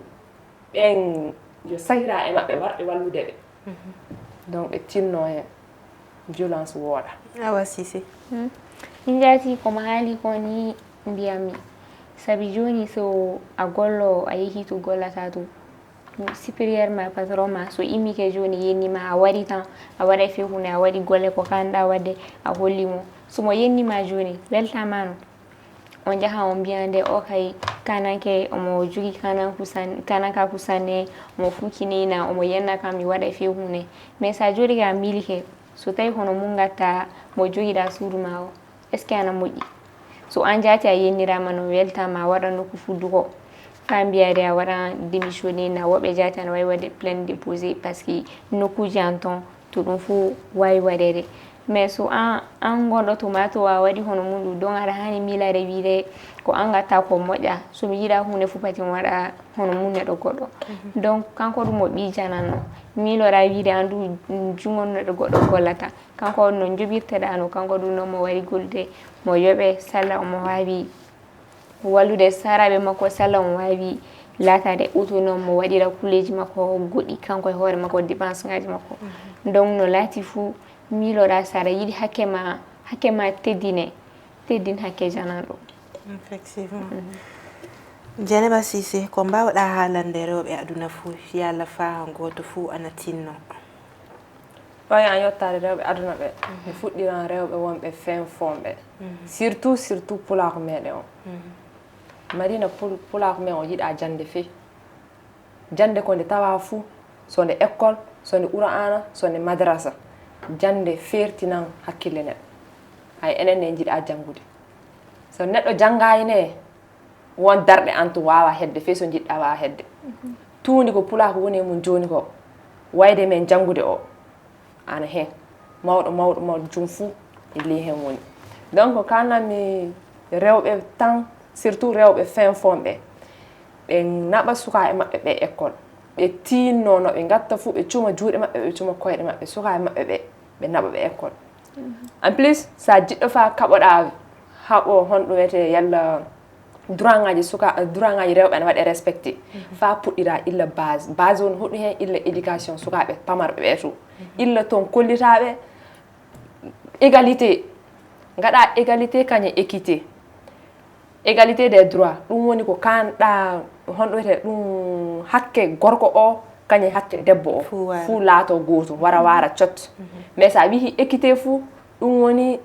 Ɓen yo sahira e maɓɓe warɓe wallude ɓe. Donc ɓe tinno heen. Violence wooɗa. Awa Cissé. Hmm. Min jaati ko mo haali ko ni mbiyami. Sabi jooni so a gollo a yehi to gollata to. Supérieur ma, patron ma, so immike jooni yenni ma a wari tan, a waɗay few hunde, a waɗi golle ko kanɗa wadde, a holli mo. So mo yenni ma jooni, weltama no. On njaha on mbiya nde o kay kananke omo jogi kananku san kanankaku sanne, omo fukinina, omo yenna kam mi waɗa e few hunde. Mais sa jooɗi ka milike, so tawi hono mun ngatta mo jogiɗa suudu ma o, est ce que ana moƴƴi? So an jaati a yennirama no weltama a waɗa nokku fuddu ko, fa mbiya de a waɗa démissionné na woɓɓe jaati ana wawi waɗde plainte déposé parce que nokkuji an ton to ɗum fof wawi waɗede. Mais so an an gonɗo to ma to a waɗi hono mum ɗum ɗon aɗa hani miilade wiide ko an gatta ko moƴƴa, somi yiɗa hunde fof pati mi waɗa hono mum neɗɗo goɗɗo. Donc kanko ɗum o ɓiijananno miiloɗa wiide an ɗum jungo neɗɗo goɗɗo gollata. Kanko no joɓirteɗa no kanko ɗum noon mo wawi gollude mo yoɓe salla omo wawi wallude saraɓe makko salla omo wawi laatade autonome mo waɗira kulleji makko goɗɗi kanko e hoore makko dépense ngaji makko. Donc no laati fuu miiloɗa sara yiɗi hakke ma hakke ma teddine teddin hakke jananɗo. Effectivement. Dieynaba Cissé, ko mbawɗa haalande rewɓe aduna fuu yalla faa gooto fuu ana tinno? Ɓooya an yottaade rewɓe aduna ɓe, mi fuɗɗiran rewɓe wonɓe fin fond ɓe. Surtout surtout pulaaku meɗen o. Madina pulaaku men o yiɗa jannde fey. Jannde ko nde tawa fuu, so nde école, so nde qur'aana, so nde madrasa. Jannde feertinan hakkille neɗɗo. Hay enen ne njiɗa janngude. So neɗɗo janngayi ne, won darɗe an tun wawa hedde fey so jiɗɗa wawa hedde. Tuundi ko pulaaku woni e mum jooni ko wayde men janngude o ana heen mawɗo mawɗo mawɗo jum fuu e ley heen woni. Donc kalanmi rewɓe tan surtout rewɓe fin fond ɓe ɓe naɓa sukaaɓe maɓɓe ɓe école ɓe tiinno no ɓe ngatta fuu ɓe cuma juuɗe maɓɓe ɓe cuma koyɗe maɓɓe sukaaɓe maɓɓe ɓe ɓe naɓa ɓe école. En plus sa jiɗɗo fa kaɓoɗa haɓo honɗum wiyete yalla droit ngaji suka droit ngaji rewɓe ana waɗe respecté fa puɗɗira illa base base woni hoɗum hen illa éducation sukaɓe pamarɓe ɓe to illa toon kollitaɓe égalité gaɗa égalité kañe équité égalité des droits ɗum woni ko kanɗa honɗo wiyete ɗum hakke gorko o kañe hakke debbo o fuu laato gotum wara wara cot mais sa wihi équité fuu ɗum woni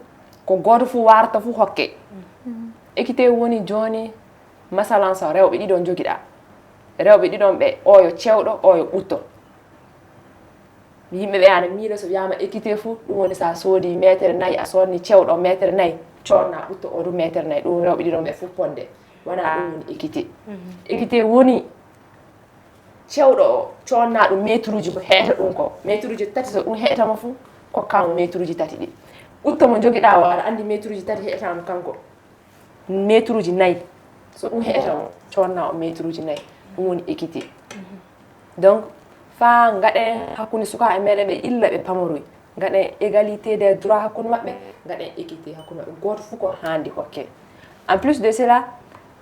ko goto fuu warata fuu hokke équité woni joni masalan so rewɓe ɗiɗon jogiɗa rewɓe ɗiɗon ɓe oyo cewɗo oyo ɓutto yimɓe ɓe ana miila so wiyama équité fuu ɗum woni sa soodi metere nayyi a sodni cewɗo metere nayyi codna ɓutto o du metere nayyi ɗum rewɓe ɗiɗon ɓe fuu ponde wona ɗum woni équité équité woni cewɗo o codna ɗum metre uji ko heeta ɗum ko metre uji tati so ɗum heetama fuu kokkamo metre uji tati ɗi ɓutto mo jogiɗa o aɗa andi metre uji tati heetama kanko metre uji nayyi so ɗum heetama codna o metre uji nayyi ɗum woni équité donc fa gaɗe hakkunde sukaɓe meɗen ɓe illa ɓe pamaroy gaɗe égalité des droits hakkunde maɓɓe gaɗe équité hakkunde maɓɓe goto fuu ko handi hokke en plus de cela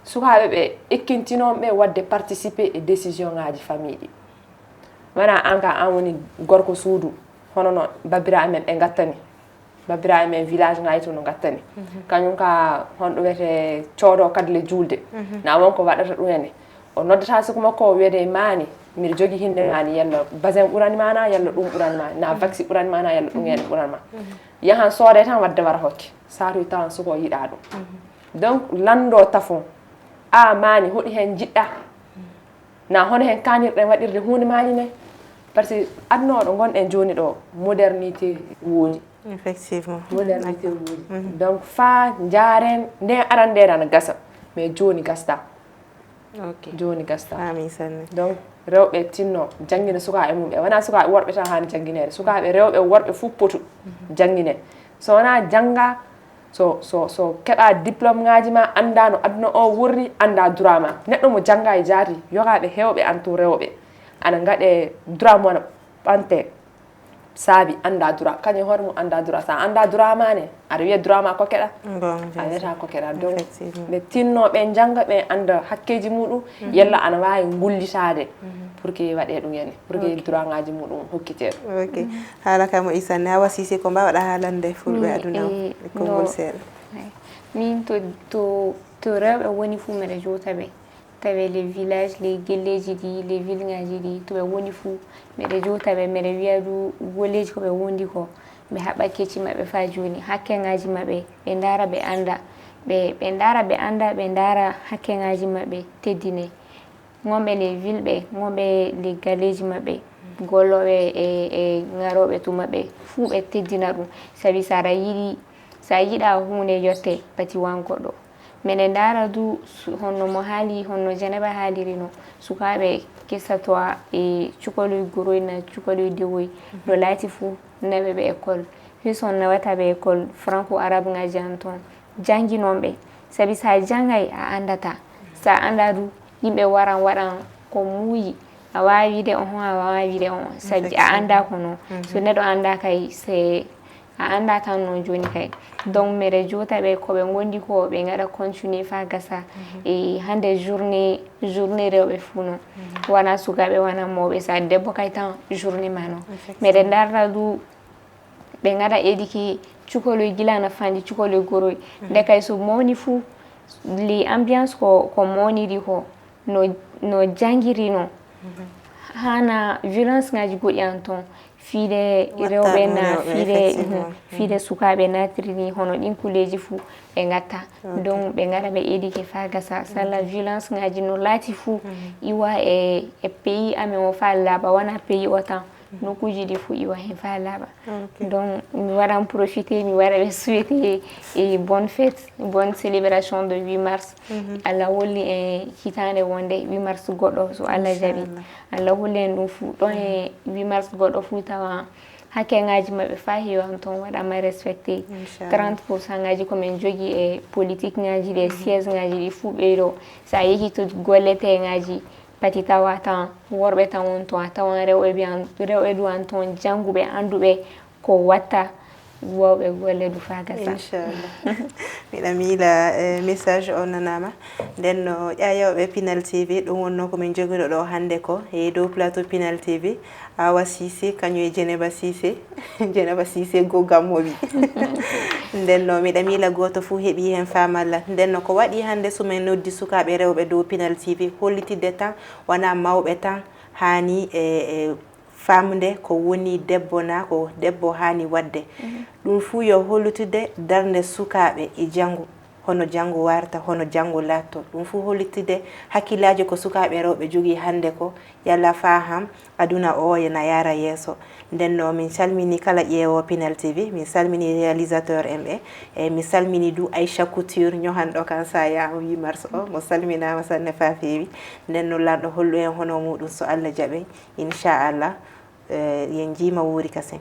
sukaɓe ɓe ekkintinonɓe wadde participer e décision ngaji famille ɗi wona an ka an woni gorko suudu hono no babiraɓe men ɓe gattani babiraɓe men village ngaji to no gattani kañum ka honɗo wiyete coodo kadle julde na won ko waɗata ɗum ene o noddata suku makko o wiyede mani mbiɗa jogi hinde mani yalla basin ɓurani ma na yalla ɗum ɓurani ma na vaccin ɓurani ma na yalla ɗum ene ɓurani ma yahan soode tan wadde wara hokke satuji tawan suko yiɗa ɗum donc lando tafon a mani hoɗi hen jiɗɗa na hono hen kanirɗen waɗirde hunde mani ne par ce que aduna oɗo gonɗen joni ɗo modernité woodi effectivement modernité woodi donc fa jaren nden aran nden ana gasa mais joni gasta Ok. Jooni gasta. Amin sanne. Donc rewɓe tinno janngina sukaaɓe mum ɓe. Wonaa sukaaɓe worɓe tan haani janngineede. Sukaaɓe rewɓe worɓe fof potu janngine. So wonaa jannga so so so keɓa diplôme ngaaji ma, annda no aduna o wurri, annda droit ma. Neɗɗo mo jannga e jaati, yogaaɓe heewɓe antu rewɓe ana ngaɗe droit mo ana ɓante saabi annda droit. Kañum hoore mum annda droit. Sa annda droit ma ne, aɗa wiya droit ma ko keɗa? A wiyata ko keɗa. Donc ɓe tinno ɓe jannga, ɓe annda hakkeeji muɗum, yalla ana waawi ngullitaade pour que waɗe ɗum yani, pour que droit ngaaji muɗum hokkite. Ok. Haala ka moƴƴi sanne. Awa Sise, ko mbawɗa haalande fulɓe aduna o e konngol seeɗa? Min to to to rewɓe woni fuu mbeɗa jowta ɓe, tawi les villages, les gelleeji ɗi, les ville ngaji ɗi, to ɓe woni fuu mbeɗa jowta ɓe, mbeɗa wiya du golleeji ko ɓe wondi ko, ɓe haɓɓa kecci maɓɓe faa jooni, hakke ngaji maɓɓe ɓe ndaara ɓe annda, ɓe ɓe ndaara ɓe annda, ɓe ndaara hakke ngaji maɓɓe teddine. Ngonɓe les villes ɓe, ngonɓe les galleeji maɓɓe, gollooɓe e e ngarooɓe to maɓɓe fuu ɓe teddina ɗum, sabi so aɗa yiɗi so a yiɗa huunde yotte pati wan goɗɗo. Mbeɗa ndaara du honno mo haali, honno Janaba haaliri no, sukaaɓe kesa to e cukaloy goroy na cukaloy dewoy no laati fuu nawe ɓe école. Fii so on nawata ɓe école franco arabe ngaji an toon, jannginon ɓe. Sabi so a janngay a anndata. So a annda du yimɓe waran waɗan ko muuyi. A waawi wiide oho, a waawa wiide on. Sabi a annda ko non. So neɗɗo annda kay c'est a annda tan noon jooni kay. Donc mbeɗa jowta ɓe ko ɓe ngondi ko ɓe ngaɗa continuer faa gasa. E hannde journée journée rewɓe fuu noon. Wona sukaaɓe wona mawɓe, so a debbo kay tan journée ma noon. Mbeɗa ndaarta du ɓe ngaɗa éduqué cukaloy gila no fandi cukaloy goroy. Nde kay so mawni fuu li ambiance ko ko mawniri ko no no janngiri no. Hana violence ngaji goɗɗi an toon. Fiide rewɓe na fiide fiide sukaaɓe naatiri ni hono ɗin kuleeji fuu ɓe ngatta. Donc ɓe ngaɗa ɓe éduqué faa gasa salla violence ngaji no laati fuu iwa e e pays amen o faa laaɓa wona pays o tan. Nokkuuji ɗi fuu iwa heen faa laaɓa. Donc mi waɗan profité mi waɗa ɓe souhaité e bonne fête, bonne célébration de huit mars. Allah holli en hitaande wonde huit mars goɗɗo so Allah jaɓi. Allah holli en ɗum fuu ɗon e huit mars goɗɗo fuu tawa hakke ngaji maɓɓe faa heewan toon waɗama respecté. Trente pour cent ngaji ko min jogii e politique ngaji ɗi e siège ngaji ɗi fuu ɓeydo. So a yehi to gollete ngaji pati tawa tan worɓe tan won toon, a tawan rewɓe mbiyan rewɓe du an toon jannguɓe annduɓe ko watta wawɓe golle du faa gasa. Inchallah. Miɗa miila message o nanama. Nden no ƴaayooɓe Pinal T V ɗum wonno ko min jogino ɗo hannde ko e dow plateau Pinal T V. Awa Sise kañum e Jeneba Sise. Jeneba Sise go gammowi. Nden no miɗa miila gooto fuu heɓi heen faamalla. Nden no ko waɗi hannde so min noddi sukaaɓe rewɓe dow Pinal T V hollitidde tan wona mawɓe tan haani e e faamde ko woni debbo na ko debbo haani waɗde. Ɗum fuu yo hollitidde darnde sukaaɓe e janngo, hono janngo warta, hono janngo laatto. Ɗum fuu hollitidde hakkillaaji ko sukaaɓe rewɓe jogii hannde ko yalla faa han aduna o ena yaara yeeso. Nden no min calmini kala ƴeewo Pinal T V, min salmini réalisateur en ɓe, e mi salmini du Aisha Couture ñohanɗo kan saya huit mars o, mo salminaama sanne faa feewi. Nden no lanɗo hollu en hono muɗum so Allah jaɓi. Inchallah yen jiima wuuri kasen.